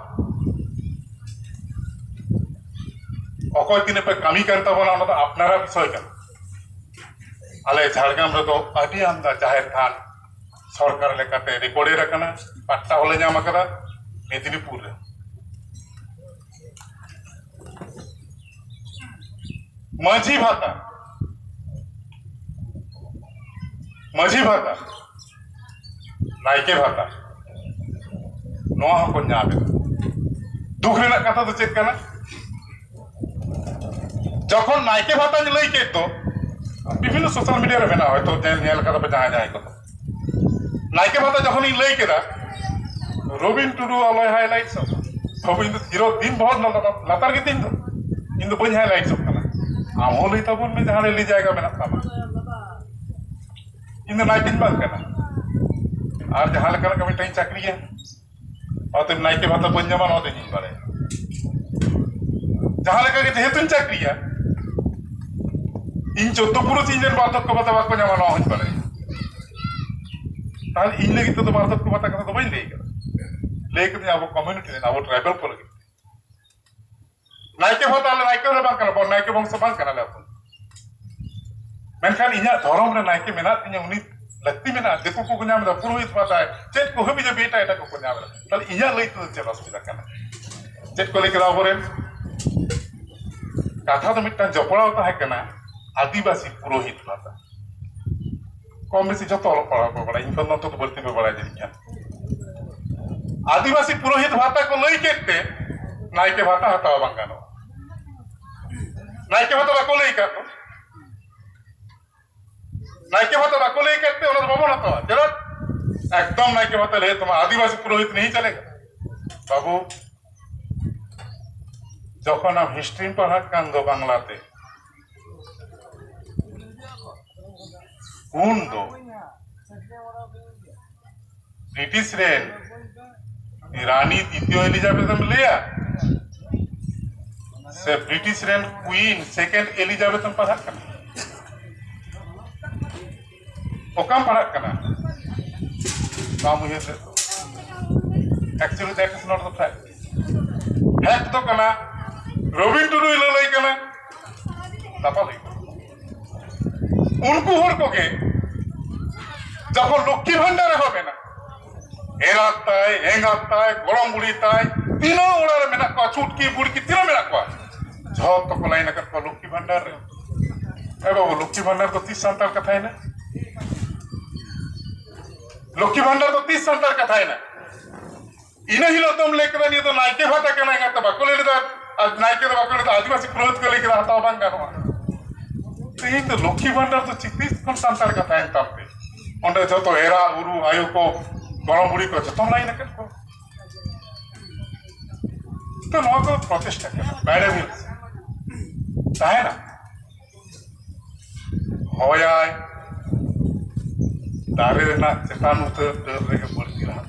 ᱚᱠᱚᱭ ᱛᱤᱱᱟᱹᱜ ᱯᱮ ᱠᱟᱹᱢᱤ ᱠᱟᱱ ᱛᱟᱵᱚᱱᱟ, ᱚᱱᱟ ᱫᱚ ᱟᱯᱱᱟᱨᱟᱜ ᱵᱤᱥᱚᱭ ᱠᱟᱱᱟ᱾ ᱟᱞᱮ ᱡᱷᱟᱲᱜᱨᱟᱢ ᱨᱮᱫᱚ ᱟᱹᱰᱤ ᱟᱢᱫᱟ ᱡᱟᱦᱮᱨ ᱛᱷᱟᱱ ᱥᱚᱨᱠᱟᱨ ᱞᱮᱠᱟᱛᱮ ᱨᱮᱠᱚᱨᱰᱮᱰ ᱟᱠᱟᱱᱟ, ᱯᱟᱴᱴᱟ ᱦᱚᱸᱞᱮ ᱧᱟᱢ ᱟᱠᱟᱫᱟ ᱢᱮᱫᱽᱱᱤᱯᱩᱨ ᱨᱮ᱾ ᱢᱟᱹᱡᱷᱤ ᱵᱷᱟᱛᱟ, ᱢᱟᱹᱡᱷᱤ ᱵᱷᱟᱛᱟ, ᱱᱟᱭᱠᱮ ᱵᱷᱟᱛᱟ, ᱱᱚᱣᱟ ᱦᱚᱸᱠᱚ ᱧᱟᱢ ᱮᱫᱟ᱾ ᱫᱩᱠ ᱨᱮᱱᱟᱜ ᱠᱟᱛᱷᱟ ᱫᱚ ᱪᱮᱫ ᱠᱟᱱᱟ? ᱡᱚᱠᱷᱚᱱ ᱱᱟᱭᱠᱮ ᱵᱷᱟᱛᱟᱧ ᱞᱟᱹᱭ ᱠᱮᱫ ᱫᱚ, ᱵᱤᱵᱷᱤᱱᱱᱚ ᱥᱳᱥᱟᱞ ᱢᱤᱰᱤᱭᱟ ᱨᱮ ᱢᱮᱱᱟᱜᱼᱟ, ᱦᱚᱭᱛᱳ ᱧᱮᱞ, ᱧᱮᱞ ᱠᱟᱫᱟ ᱯᱮ ᱡᱟᱦᱟᱸᱭ ᱡᱟᱦᱟᱸᱭ ᱠᱚᱫᱚ᱾ ᱱᱟᱭᱠᱮ ᱵᱷᱟᱛᱟ ᱡᱚᱠᱷᱚᱱᱤᱧ ᱞᱟᱹᱭ ᱠᱮᱫᱟ, ᱨᱚᱵᱤᱱ ᱴᱩᱰᱩ ᱟᱞᱚᱭ ᱦᱟᱭᱞᱟᱭᱤᱴ ᱥᱚᱜ, ᱵᱟᱹᱵᱩ ᱤᱧ ᱫᱚ ᱪᱤᱨᱚ ᱫᱤᱱ ᱵᱷᱳᱨ ᱞᱟᱛᱟᱨ ᱜᱮᱛᱤᱧ ᱫᱚ, ᱤᱧ ᱫᱚ ᱵᱟᱹᱧ ᱦᱟᱭᱞᱟᱭᱤᱴ ᱥᱚᱜ ᱠᱟᱱᱟ᱾ ᱟᱢ ᱦᱚᱸ ᱞᱟᱹᱭ ᱛᱟᱵᱚᱱ ᱢᱮ ᱡᱟᱦᱟᱸ ᱨᱮ ᱞᱟᱹᱭ ᱡᱟᱭᱜᱟ ᱢᱮᱱᱟᱜ ᱛᱟᱢᱟ᱾ ᱤᱧ ᱫᱚ ᱱᱟᱭᱠᱮᱧ ᱵᱟᱝ ᱠᱟᱱᱟ, ᱟᱨ ᱡᱟᱦᱟᱸ ᱞᱮᱠᱟᱱᱟᱜ ᱜᱮ ᱢᱤᱫᱴᱟᱝ ᱤᱧ ᱪᱟᱹᱠᱨᱤᱭᱟ, ᱚᱛᱮ ᱱᱟᱭᱠᱮ ᱵᱷᱟᱛᱟ ᱵᱟᱹᱧ ᱧᱟᱢᱟ, ᱱᱚᱣᱟ ᱫᱚ ᱤᱧᱤᱧ ᱵᱟᱲᱟᱭᱟ᱾ ᱡᱟᱦᱟᱸ ᱞᱮᱠᱟ ᱜᱮ ᱡᱮᱦᱮᱛᱩᱧ ᱪᱟᱹᱠᱨᱤᱭᱟ, ᱤᱧ ᱪᱳᱫᱽᱫᱳ ᱯᱩᱨᱩᱥ ᱤᱧ ᱨᱮᱱ ᱵᱟᱨᱫᱷᱚᱠ ᱠᱚ ᱵᱷᱟᱛᱟ ᱵᱟᱠᱚ ᱧᱟᱢᱟ, ᱱᱚᱣᱟ ᱦᱚᱸᱧ ᱵᱟᱲᱟᱭᱟ᱾ ᱛᱟᱦᱞᱮ ᱤᱧ ᱞᱟᱹᱜᱤᱫ ᱛᱮᱫᱚ ᱵᱟᱨᱫᱷᱚᱠ ᱠᱚ ᱵᱷᱟᱛᱟ ᱠᱟᱛᱷᱟ ᱫᱚ ᱵᱟᱹᱧ ᱞᱟᱹᱭ ᱠᱟᱫᱟ, ᱞᱟᱹᱭ ᱠᱟᱫᱟᱹᱧ ᱟᱵᱚ ᱠᱚᱢᱤᱭᱩᱱᱤᱴᱤ ᱨᱮᱱ, ᱟᱵᱚ ᱴᱨᱟᱭᱵᱟᱞ ᱠᱚ ᱞᱟᱹᱜᱤᱫ᱾ ᱱᱟᱭᱠᱮ ᱵᱷᱟᱛᱟ ᱟᱞᱮ ᱱᱟᱭᱠᱮ ᱦᱚᱸᱞᱮ ᱵᱟᱝ ᱠᱟᱱᱟ ᱵᱚᱱ, ᱱᱟᱭᱠᱮ ᱵᱚᱝᱥᱚ ᱵᱟᱝ ᱠᱟᱱᱟᱞᱮ ᱟᱵᱚ᱾ ᱢᱮᱱᱠᱷᱟᱱ ᱤᱧᱟᱹᱜ ᱫᱷᱚᱨᱚᱢ ᱨᱮ ᱱᱟᱭᱠᱮ ᱢᱮᱱᱟᱜ ᱛᱤᱧᱟᱹ, ᱩᱱᱤ ᱞᱟᱹᱠᱛᱤ ᱢᱮᱱᱟᱜᱼᱟ᱾ ᱫᱤᱠᱩ ᱠᱚᱠᱚ ᱧᱟᱢ ᱮᱫᱟ ᱯᱩᱨᱳᱦᱤᱛ ᱵᱷᱟᱛᱟ, ᱪᱮᱫ ᱠᱚ ᱦᱟᱹᱵᱤ ᱡᱟᱹᱵᱤ ᱮᱴᱟᱜ ᱮᱴᱟᱜ ᱠᱚᱠᱚ ᱧᱟᱢ ᱮᱫᱟ᱾ ᱛᱟᱦᱞᱮ ᱤᱧᱟᱹᱜ ᱞᱟᱹᱭ ᱛᱮᱫᱚ ᱪᱮᱫ ᱚᱥᱩᱵᱤᱫᱷᱟ ᱠᱟᱱᱟ? ᱪᱮᱫ ᱠᱚ ᱞᱟᱹᱭ ᱠᱮᱫᱟ ᱟᱵᱚᱨᱮᱱ? ᱠᱟᱛᱷᱟ ᱫᱚ ᱢᱤᱫᱴᱟᱝ ᱡᱚᱯᱲᱟᱣ ᱛᱟᱦᱮᱸ ᱠᱟᱱᱟ, ᱟᱹᱫᱤᱵᱟᱹᱥᱤ ᱯᱩᱨᱳᱦᱤᱛ ᱵᱷᱟᱛᱟ᱾ ᱠᱚᱢ ᱵᱮᱥᱤ ᱡᱚᱛᱚ ᱚᱞᱚᱜ ᱯᱟᱲᱦᱟᱣ ᱠᱚ ᱵᱟᱲᱟᱭᱟ, ᱤᱧ ᱠᱷᱚᱱ ᱫᱚ ᱚᱱᱛᱚᱛᱚ ᱵᱟᱹᱲᱛᱤ ᱯᱮ ᱵᱟᱲᱟᱭᱟ ᱡᱟᱹᱱᱤᱡ ᱠᱷᱟᱱ᱾ ᱟᱹᱫᱤᱵᱟᱹᱥᱤ ᱯᱩᱨᱳᱦᱤᱛ ᱵᱷᱟᱛᱟ ᱠᱚ ᱞᱟᱹᱭ ᱠᱮᱫ ᱛᱮ ᱱᱟᱭᱠᱮ ᱵᱷᱟᱛᱟ ᱦᱟᱛᱟᱣ ᱵᱟᱝ ᱜᱟᱱᱚᱜᱼᱟ᱾ ᱱᱟᱭᱠᱮ ᱵᱷᱟᱛᱟ ᱵᱟᱠᱚ ᱞᱟᱹᱭ ᱠᱟᱫ ᱫᱚ᱾ ᱱᱟᱭᱠᱮ ᱵᱷᱟᱛᱟ ᱵᱟᱠᱚ ᱞᱟᱹᱭ ᱠᱟᱫ ᱛᱮ ᱚᱱᱟ ᱫᱚ ᱵᱟᱵᱚᱱ ᱦᱟᱛᱟᱣᱟ᱾ ᱪᱮᱫᱟᱜ? ᱮᱠᱫᱚᱢ ᱱᱟᱭᱠᱮ ᱵᱷᱟᱛᱟ ᱞᱟᱹᱭ ᱛᱟᱢᱟ, ᱟᱹᱫᱤᱵᱟᱹᱥᱤ ᱯᱩᱨᱳᱦᱤᱛ ᱱᱤᱭᱮ ᱪᱟᱞᱮᱜᱟ᱾ ᱵᱟᱹᱵᱩ, ᱡᱚᱠᱷᱚᱱ ᱟᱢ ᱦᱤᱥᱴᱨᱤᱢ ᱯᱟᱲᱦᱟᱜ ᱠᱟᱱ ᱫᱚ ᱵᱟᱝᱞᱟᱛᱮ, ᱩᱱ ᱫᱚ ᱵᱨᱤᱴᱤᱥ ᱨᱮᱱ ᱨᱟᱱᱤ ᱫᱤᱛᱤᱭᱚ ᱮᱞᱤᱡᱟᱵᱮᱛᱷ ᱮᱢ ᱞᱟᱹᱭᱟ, ᱥᱮ ᱵᱨᱤᱴᱤᱥ ᱨᱮᱱ ᱠᱩᱭᱤᱱ ᱥᱮᱠᱮᱱᱰ ᱮᱞᱤᱡᱟᱵᱮᱛᱷ ᱮᱢ ᱯᱟᱲᱦᱟᱜ ᱠᱟᱱᱟ? ᱚᱠᱟᱢ ᱯᱟᱲᱦᱟᱜ ᱠᱟᱱᱟ? ᱵᱟᱢ ᱩᱭᱦᱟᱹᱨ ᱞᱮᱫ ᱫᱚ᱾ Actually, that is not the fact. Fake ᱫᱚ ᱠᱟᱱᱟ, ᱨᱚᱵᱤᱱ ᱴᱩᱰᱩᱭ ᱞᱟᱹᱞᱟᱹᱭ ᱠᱟᱱᱟ, ᱫᱟᱯᱟᱞ ᱦᱩᱭᱩᱜ ᱠᱟᱱᱟ᱾ ᱩᱱᱠᱩ ᱦᱚᱲ ᱠᱚᱜᱮ ᱡᱚᱠᱷᱚᱱ ᱞᱚᱠᱠᱷᱤ ᱵᱷᱟᱱᱰᱟᱨ ᱮᱦᱚᱵ ᱮᱱᱟ, ᱮᱨᱟᱛ ᱛᱟᱭ, ᱮᱸᱜᱟᱛ ᱛᱟᱭ, ᱜᱚᱲᱚᱢ ᱵᱩᱲᱦᱤ ᱛᱟᱭ, ᱛᱤᱱᱟᱹᱜ ᱚᱲᱟᱜ ᱨᱮ ᱢᱮᱱᱟᱜ ᱠᱚᱣᱟ, ᱪᱷᱩᱴᱠᱤ ᱵᱩᱲᱠᱤ ᱛᱤᱱᱟᱹᱜ ᱢᱮᱱᱟᱜ ᱠᱚᱣᱟ, ᱡᱷᱚᱛᱚ ᱠᱚ ᱞᱟᱭᱤᱱ ᱟᱠᱟᱫ ᱠᱚᱣᱟ ᱞᱚᱠᱠᱷᱤ ᱵᱷᱟᱱᱰᱟᱨ ᱨᱮ᱾ ᱮ ᱵᱟᱹᱵᱩ, ᱞᱚᱠᱠᱷᱤ ᱵᱷᱟᱱᱰᱟᱨ ᱫᱚ ᱛᱤᱥ ᱥᱟᱱᱛᱟᱲ ᱠᱟᱛᱷᱟᱭᱮᱱᱟ? ᱞᱚᱠᱠᱷᱤ ᱵᱷᱟᱱᱰᱟᱨ ᱫᱚ ᱛᱤᱥ ᱥᱟᱱᱛᱟᱲ ᱠᱟᱛᱷᱟᱭᱮᱱᱟ? ᱤᱱᱟᱹ ᱦᱤᱞᱳᱜ ᱫᱚᱢ ᱞᱟᱹᱭ ᱠᱮᱫᱟ, "ᱱᱤᱭᱟᱹ ᱫᱚ ᱱᱟᱭᱠᱮ ᱵᱷᱟᱛᱟ ᱠᱟᱱᱟ", ᱮᱸᱜᱟᱛ ᱫᱚ ᱵᱟᱠᱚ ᱞᱟᱹᱭ ᱞᱮᱫᱟ, ᱟᱨ ᱱᱟᱭᱠᱮ ᱫᱚ ᱵᱟᱠᱚ ᱞᱟᱹᱭ ᱞᱮᱫᱟ, ᱟᱹᱫᱤᱵᱟᱹᱥᱤ ᱯᱩᱨᱳᱦᱤᱛ ᱠᱚ ᱞᱟᱹᱭ ᱠᱮᱫᱟ, ᱦᱟᱛᱟᱣ ᱵᱟᱝ ᱜᱟᱱᱚᱜᱼᱟ᱾ ᱛᱮᱦᱮᱧ ᱫᱚ ᱞᱚᱠᱠᱷᱤ ᱵᱷᱟᱱᱰᱟᱨ ᱫᱚ ᱪᱤᱠᱟᱹ ᱠᱷᱚᱱ ᱥᱟᱱᱛᱟᱲ ᱠᱟᱛᱷᱟᱭᱮᱱ ᱛᱟᱢ ᱛᱮ? ᱚᱸᱰᱮ ᱡᱚᱛᱚ ᱮᱨᱟ, ᱩᱨᱩ, ᱟᱭᱳ ᱠᱚ, ᱜᱚᱲᱚᱢ ᱵᱩᱲᱦᱤ ᱠᱚ ᱡᱚᱛᱚᱢ ᱞᱟᱭᱤᱱ ᱟᱠᱟᱫ ᱠᱚᱣᱟ᱾ ᱛᱚ ᱱᱚᱣᱟ ᱠᱚ ᱯᱨᱚᱪᱮᱥᱴᱟ ᱠᱟᱱᱟ, ᱵᱮᱰ ᱦᱮᱵᱤᱴ ᱛᱟᱦᱮᱱᱟ᱾ ᱦᱚᱭᱟᱭ, ᱫᱟᱨᱮ ᱨᱮᱱᱟᱜ ᱪᱮᱛᱟᱱ ᱩᱛᱟᱹᱨ ᱰᱟᱹᱨ ᱨᱮᱜᱮ ᱵᱟᱹᱲᱛᱤ ᱞᱟᱦᱟ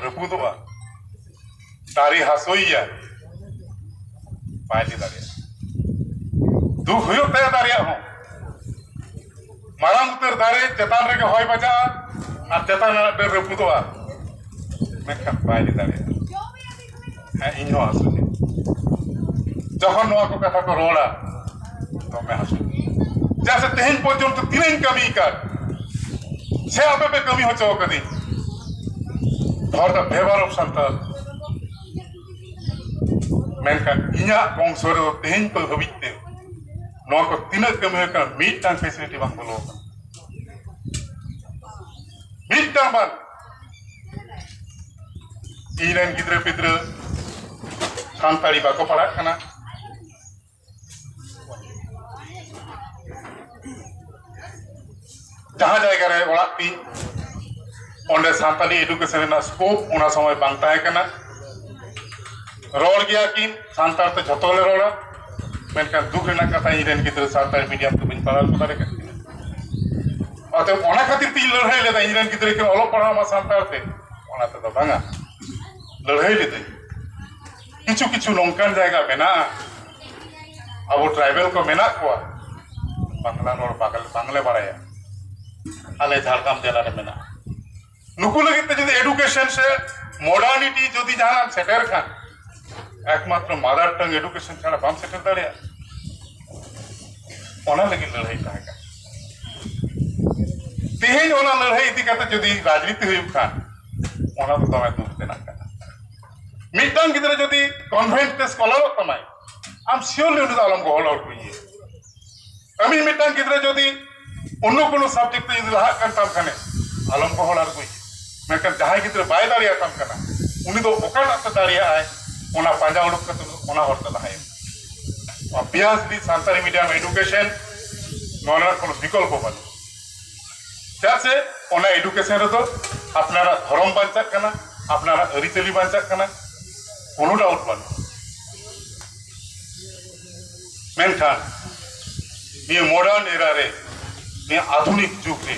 ᱨᱟᱹᱯᱩᱫᱚᱜᱼᱟ, ᱫᱟᱨᱮ ᱦᱟᱹᱥᱩᱭᱮᱭᱟ, ᱵᱟᱭ ᱞᱟᱹᱭ ᱫᱟᱲᱮᱭᱟᱜᱼᱟ᱾ ᱫᱩᱠ ᱦᱩᱭᱩᱜ ᱛᱟᱭᱟ ᱫᱟᱨᱮᱭᱟᱜ ᱦᱚᱸ᱾ ᱢᱟᱨᱟᱝ ᱩᱛᱟᱹᱨ ᱫᱟᱨᱮ ᱪᱮᱛᱟᱱ ᱨᱮᱜᱮ ᱦᱚᱭ ᱵᱟᱡᱟᱜᱼᱟ ᱟᱨ ᱪᱮᱛᱟᱱ ᱨᱮᱱᱟᱜ ᱰᱟᱹᱨ ᱨᱟᱹᱯᱩᱫᱚᱜᱼᱟ᱾ ᱢᱮᱱᱠᱷᱟᱱ ᱵᱟᱭ ᱞᱟᱹᱭ ᱫᱟᱲᱮᱭᱟᱜᱼᱟ, "ᱦᱮᱸ, ᱤᱧ ᱦᱚᱸ ᱦᱟᱹᱥᱩᱧᱟ᱾" ᱡᱚᱠᱷᱚᱱ ᱱᱚᱣᱟ ᱠᱚ ᱠᱟᱛᱷᱟ ᱠᱚ ᱨᱚᱲᱟ, ᱫᱚᱢᱮ ᱦᱟᱹᱥᱩᱧᱟ᱾ ᱪᱮᱫᱟᱜ ᱥᱮ ᱛᱮᱦᱮᱧ ᱯᱚᱨᱡᱚᱱᱛᱚ ᱛᱤᱱᱟᱹᱜ ᱤᱧ ᱠᱟᱹᱢᱤ ᱟᱠᱟᱫ, ᱥᱮ ᱟᱯᱮ ᱯᱮ ᱠᱟᱹᱢᱤ ᱦᱚᱪᱚ ᱟᱠᱟᱫᱤᱧ, for the favor of Santal. ᱢᱮᱱᱠᱷᱟᱱ ᱤᱧᱟᱹᱜ ᱵᱚᱝᱥᱚ ᱨᱮᱫᱚ ᱛᱮᱦᱮᱧ ᱠᱚ ᱦᱟᱹᱵᱤᱡ ᱛᱮ ᱱᱚᱣᱟ ᱠᱚ ᱛᱤᱱᱟᱹᱜ ᱠᱟᱹᱢᱤ ᱦᱩᱭ ᱟᱠᱟᱱᱟ, ᱢᱤᱫᱴᱟᱝ facility ᱵᱟᱝ ᱵᱚᱞᱚ ᱟᱠᱟᱱᱟ, ᱢᱤᱫᱴᱟᱝ ᱵᱟᱝ᱾ ᱤᱧ ᱨᱮᱱ ᱜᱤᱫᱽᱨᱟᱹ ᱯᱤᱫᱽᱨᱟᱹ ᱥᱟᱱᱛᱟᱲᱤ ᱵᱟᱠᱚ ᱯᱟᱲᱦᱟᱜ ᱠᱟᱱᱟ᱾ ᱡᱟᱦᱟᱸ ᱡᱟᱭᱜᱟ ᱨᱮ ᱚᱲᱟᱜ ᱛᱤᱧ, ᱚᱸᱰᱮ ᱥᱟᱱᱛᱟᱲᱤ education ᱨᱮᱱᱟᱜ scope ᱚᱱᱟ ᱥᱚᱢᱚᱭ ᱵᱟᱝ ᱛᱟᱦᱮᱸ ᱠᱟᱱᱟ᱾ ᱨᱚᱲ ᱜᱮᱭᱟ ᱠᱤᱱ ᱥᱟᱱᱛᱟᱲ ᱛᱮ, ᱡᱷᱚᱛᱚ ᱞᱮ ᱨᱚᱲᱟ, ᱢᱮᱱᱠᱷᱟᱱ ᱫᱩᱠ ᱨᱮᱱᱟᱜ ᱠᱟᱛᱷᱟ, ᱤᱧ ᱨᱮᱱ ᱜᱤᱫᱽᱨᱟᱹ ᱥᱟᱱᱛᱟᱲᱤ medium ᱛᱮ ᱵᱟᱹᱧ ᱯᱟᱲᱦᱟᱣ ᱦᱚᱪᱚ ᱫᱟᱲᱮ ᱠᱟᱫ ᱠᱤᱱᱟ᱾ ᱚᱛᱚᱮᱵ ᱚᱱᱟ ᱠᱷᱟᱹᱛᱤᱨ ᱛᱤᱧ ᱞᱟᱹᱲᱦᱟᱹᱭ ᱞᱮᱫᱟ, ᱤᱧ ᱨᱮᱱ ᱜᱤᱫᱽᱨᱟᱹ ᱠᱤᱱ ᱚᱞᱚᱜ ᱯᱟᱲᱦᱟᱣ ᱢᱟ ᱥᱟᱱᱛᱟᱲ ᱛᱮ, ᱚᱱᱟ ᱛᱮᱫᱚ ᱵᱟᱝᱟ, ᱞᱟᱹᱲᱦᱟᱹᱭ ᱞᱤᱫᱟᱹᱧ᱾ ᱠᱤᱪᱷᱩ ᱠᱤᱪᱷᱩ ᱱᱚᱝᱠᱟᱱ ᱡᱟᱭᱜᱟ ᱢᱮᱱᱟᱜᱼᱟ, ᱟᱵᱚ tribal ᱠᱚ ᱢᱮᱱᱟᱜ ᱠᱚᱣᱟ, ᱵᱟᱝᱞᱟ ᱨᱚᱲ ᱵᱟᱝᱞᱮ ᱵᱟᱲᱟᱭᱟ, ᱟᱞᱮ ᱡᱷᱟᱲᱜᱨᱟᱢ ᱡᱮᱞᱟ ᱨᱮ ᱢᱮᱱᱟᱜᱼᱟ᱾ ᱱᱩᱠᱩ ᱞᱟᱹᱜᱤᱫ ᱛᱮ ᱡᱩᱫᱤ education ᱥᱮ modernity ᱡᱩᱫᱤ ᱡᱟᱦᱟᱱᱟᱜ ᱮᱢ ᱥᱮᱴᱮᱨ ᱠᱷᱟᱱ, ᱮᱠᱢᱟᱛᱨᱚ mother tongue education ᱪᱷᱟᱲᱟ ᱵᱟᱢ ᱥᱮᱴᱮᱨ ᱫᱟᱲᱮᱭᱟᱜᱼᱟ᱾ ᱚᱱᱟ ᱞᱟᱹᱜᱤᱫ ᱞᱟᱹᱲᱦᱟᱹᱭ ᱛᱟᱦᱮᱸ ᱠᱟᱱᱟ᱾ ᱛᱮᱦᱮᱧ ᱚᱱᱟ ᱞᱟᱹᱲᱦᱟᱹᱭ ᱤᱫᱤ ᱠᱟᱛᱮ ᱡᱩᱫᱤ ᱨᱟᱡᱽᱱᱤᱛᱤ ᱦᱩᱭᱩᱜ ᱠᱷᱟᱱ, ᱚᱱᱟ ᱫᱚ ᱫᱚᱢᱮ ᱫᱩᱠ ᱨᱮᱱᱟᱜ ᱠᱟᱛᱷᱟ᱾ ᱢᱤᱫᱴᱟᱝ ᱜᱤᱫᱽᱨᱟᱹ ᱡᱩᱫᱤ convent ᱛᱮ scholar ᱚᱜ ᱛᱟᱢᱟᱭ, ᱟᱢ surely ᱩᱱᱤ ᱫᱚ ᱟᱞᱚᱢ ᱜᱚᱦᱚᱲ ᱟᱹᱜᱩᱭᱮᱭᱟ᱾ ᱟᱹᱢᱤᱡ ᱢᱤᱫᱴᱟᱝ ᱜᱤᱫᱽᱨᱟᱹ ᱡᱩᱫᱤ ᱚᱱᱱᱚ ᱠᱳᱱᱳ subject ᱛᱮ ᱡᱩᱫᱤ ᱞᱟᱦᱟᱜ ᱠᱟᱱ ᱛᱟᱢ ᱠᱷᱟᱱᱮ, ᱟᱞᱚᱢ ᱜᱚᱦᱚᱲ ᱟᱬᱜᱚᱭᱮᱭᱟ᱾ ᱢᱮᱱᱠᱷᱟᱱ ᱡᱟᱦᱟᱸᱭ ᱜᱤᱫᱽᱨᱟᱹ ᱵᱟᱭ ᱫᱟᱲᱮᱭᱟᱜ ᱛᱟᱢ ᱠᱟᱱᱟ, ᱩᱱᱤ ᱫᱚ ᱚᱠᱟᱴᱟᱜ ᱛᱮ ᱫᱟᱲᱮᱭᱟᱜᱼᱟᱭ, ᱚᱱᱟ ᱯᱟᱸᱡᱟ ᱩᱰᱩᱠ ᱠᱟᱛᱮ ᱚᱱᱟ ᱦᱚᱨ ᱛᱮ ᱞᱟᱦᱟᱭᱮᱢ᱾ Obviously ᱥᱟᱱᱛᱟᱲᱤ medium education ᱱᱚᱣᱟ ᱨᱮᱱᱟᱜ ᱠᱳᱱᱳ ᱵᱤᱠᱚᱞᱯᱚ ᱵᱟᱹᱱᱩᱜ᱾ ᱪᱮᱫᱟᱜ ᱥᱮ ᱚᱱᱟ education ᱨᱮᱫᱚ ᱟᱯᱱᱟᱨᱟᱜ ᱫᱷᱚᱨᱚᱢ ᱵᱟᱧᱪᱟᱜ ᱠᱟᱱᱟ, ᱟᱯᱱᱟᱨᱟᱜ ᱟᱹᱨᱤᱪᱟᱹᱞᱤ ᱵᱟᱧᱪᱟᱜ ᱠᱟᱱᱟ, ᱠᱳᱱᱳ doubt ᱵᱟᱹᱱᱩᱜ᱾ ᱢᱮᱱᱠᱷᱟᱱ ᱱᱤᱭᱟᱹ modern era ᱨᱮ, ᱱᱤᱭᱟᱹ ᱟᱫᱷᱩᱱᱤᱠ ᱡᱩᱜᱽ ᱨᱮ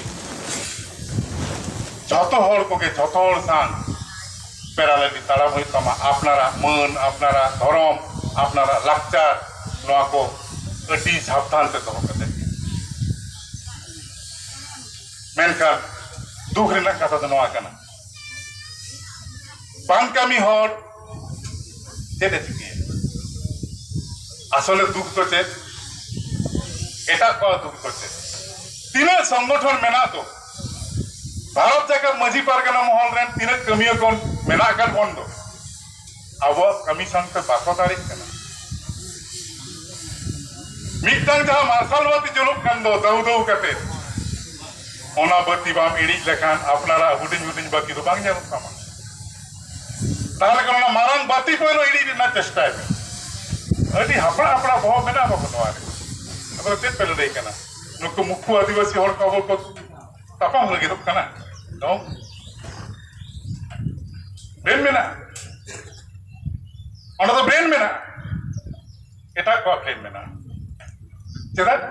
ᱡᱷᱚᱛᱚ ᱦᱚᱲ ᱠᱚᱜᱮ, ᱡᱷᱚᱛᱚ ᱦᱚᱲ ᱥᱟᱶ parallel ᱛᱟᱲᱟᱢ ᱦᱩᱭᱩᱜ ᱛᱟᱢᱟ᱾ ᱟᱯᱱᱟᱨᱟᱜ ᱢᱟᱹᱱ, ᱟᱯᱱᱟᱨᱟᱜ ᱫᱷᱚᱨᱚᱢ, ᱟᱯᱱᱟᱨᱟᱜ ᱞᱟᱠᱪᱟᱨ, ᱱᱚᱣᱟ ᱠᱚ ᱟᱹᱰᱤ ᱥᱟᱵᱫᱷᱟᱱ ᱛᱮ ᱫᱚᱦᱚ ᱠᱟᱛᱮ᱾ ᱢᱮᱱᱠᱷᱟᱱ ᱫᱩᱠ ᱨᱮᱱᱟᱜ ᱠᱟᱛᱷᱟ ᱫᱚ ᱱᱚᱣᱟ ᱠᱟᱱᱟ, ᱵᱟᱝ ᱠᱟᱹᱢᱤ ᱦᱚᱲ ᱪᱮᱫ ᱮ ᱪᱤᱠᱟᱹᱭᱟ? ᱟᱥᱚᱞᱮ ᱫᱩᱠ ᱫᱚ ᱪᱮᱫ? ᱮᱴᱟᱜ ᱠᱚᱣᱟᱜ ᱫᱩᱠ ᱫᱚ ᱪᱮᱫ? ᱛᱤᱱᱟᱹᱜ ᱥᱚᱝᱜᱚᱴᱷᱚᱱ ᱢᱮᱱᱟᱜ ᱫᱚ, ᱵᱷᱟᱨᱚᱛ ᱡᱟᱠᱟᱛ ᱢᱟᱹᱡᱷᱤ ᱯᱟᱨᱜᱟᱱᱟ ᱢᱚᱦᱚᱞ ᱨᱮᱱ ᱛᱤᱱᱟᱹᱜ ᱠᱟᱹᱢᱤᱭᱟᱹ ᱠᱚ ᱢᱮᱱᱟᱜ ᱟᱠᱟᱫ ᱵᱚᱱ ᱫᱚ, ᱟᱵᱚᱣᱟᱜ ᱠᱟᱹᱢᱤ ᱥᱟᱶᱛᱮ ᱵᱟᱠᱚ ᱫᱟᱲᱮᱜ ᱠᱟᱱᱟ᱾ ᱢᱤᱫᱴᱟᱝ ᱡᱟᱦᱟᱸ ᱢᱟᱨᱥᱟᱞ ᱵᱟᱹᱛᱤ ᱡᱩᱞᱩᱜ ᱠᱟᱱ ᱫᱚ ᱫᱟᱹᱣ ᱫᱟᱹᱣ ᱠᱟᱛᱮ, ᱚᱱᱟ ᱵᱟᱹᱛᱤ ᱵᱟᱢ ᱤᱲᱤᱡ ᱞᱮᱠᱷᱟᱱ ᱟᱯᱱᱟᱨᱟᱜ ᱦᱩᱰᱤᱧ ᱦᱩᱰᱤᱧ ᱵᱟᱹᱛᱤ ᱫᱚ ᱵᱟᱝ ᱧᱮᱞᱚᱜ ᱛᱟᱢᱟ᱾ ᱛᱟᱦᱚᱞᱮ ᱠᱷᱟᱱ ᱚᱱᱟ ᱢᱟᱨᱟᱝ ᱵᱟᱹᱛᱤ ᱯᱳᱭᱞᱳ ᱤᱲᱤᱡ ᱨᱮᱱᱟᱜ ᱪᱮᱥᱴᱟᱭ ᱢᱮ᱾ ᱟᱹᱰᱤ ᱦᱟᱯᱲᱟ ᱦᱟᱯᱲᱟ ᱵᱚᱦᱚᱜ ᱢᱮᱱᱟᱜᱼᱟ ᱵᱟᱹᱵᱩ ᱱᱚᱣᱟ ᱨᱮ᱾ ᱟᱫᱚ ᱪᱮᱫ ᱯᱮ ᱞᱟᱹᱞᱟᱹᱭ ᱠᱟᱱᱟ? ᱱᱩᱠᱩ ᱢᱩᱠᱷᱩ ᱟᱹᱫᱤᱵᱟᱹᱥᱤ ᱦᱚᱲ ᱠᱚ ᱟᱵᱚ ᱠᱚ ᱛᱟᱯᱟᱢ ᱞᱟᱹᱜᱤᱫᱚᱜ ᱠᱟᱱᱟ? ᱱᱚ ᱵᱨᱮᱱ ᱢᱮᱱᱟᱜᱼᱟ᱾ ᱚᱸᱰᱮ ᱫᱚ ᱵᱨᱮᱱ ᱢᱮᱱᱟᱜᱼᱟ, ᱮᱴᱟᱜ ᱠᱚᱣᱟᱜ ᱵᱨᱮᱱ ᱢᱮᱱᱟᱜᱼᱟ᱾ ᱪᱮᱫᱟᱜ?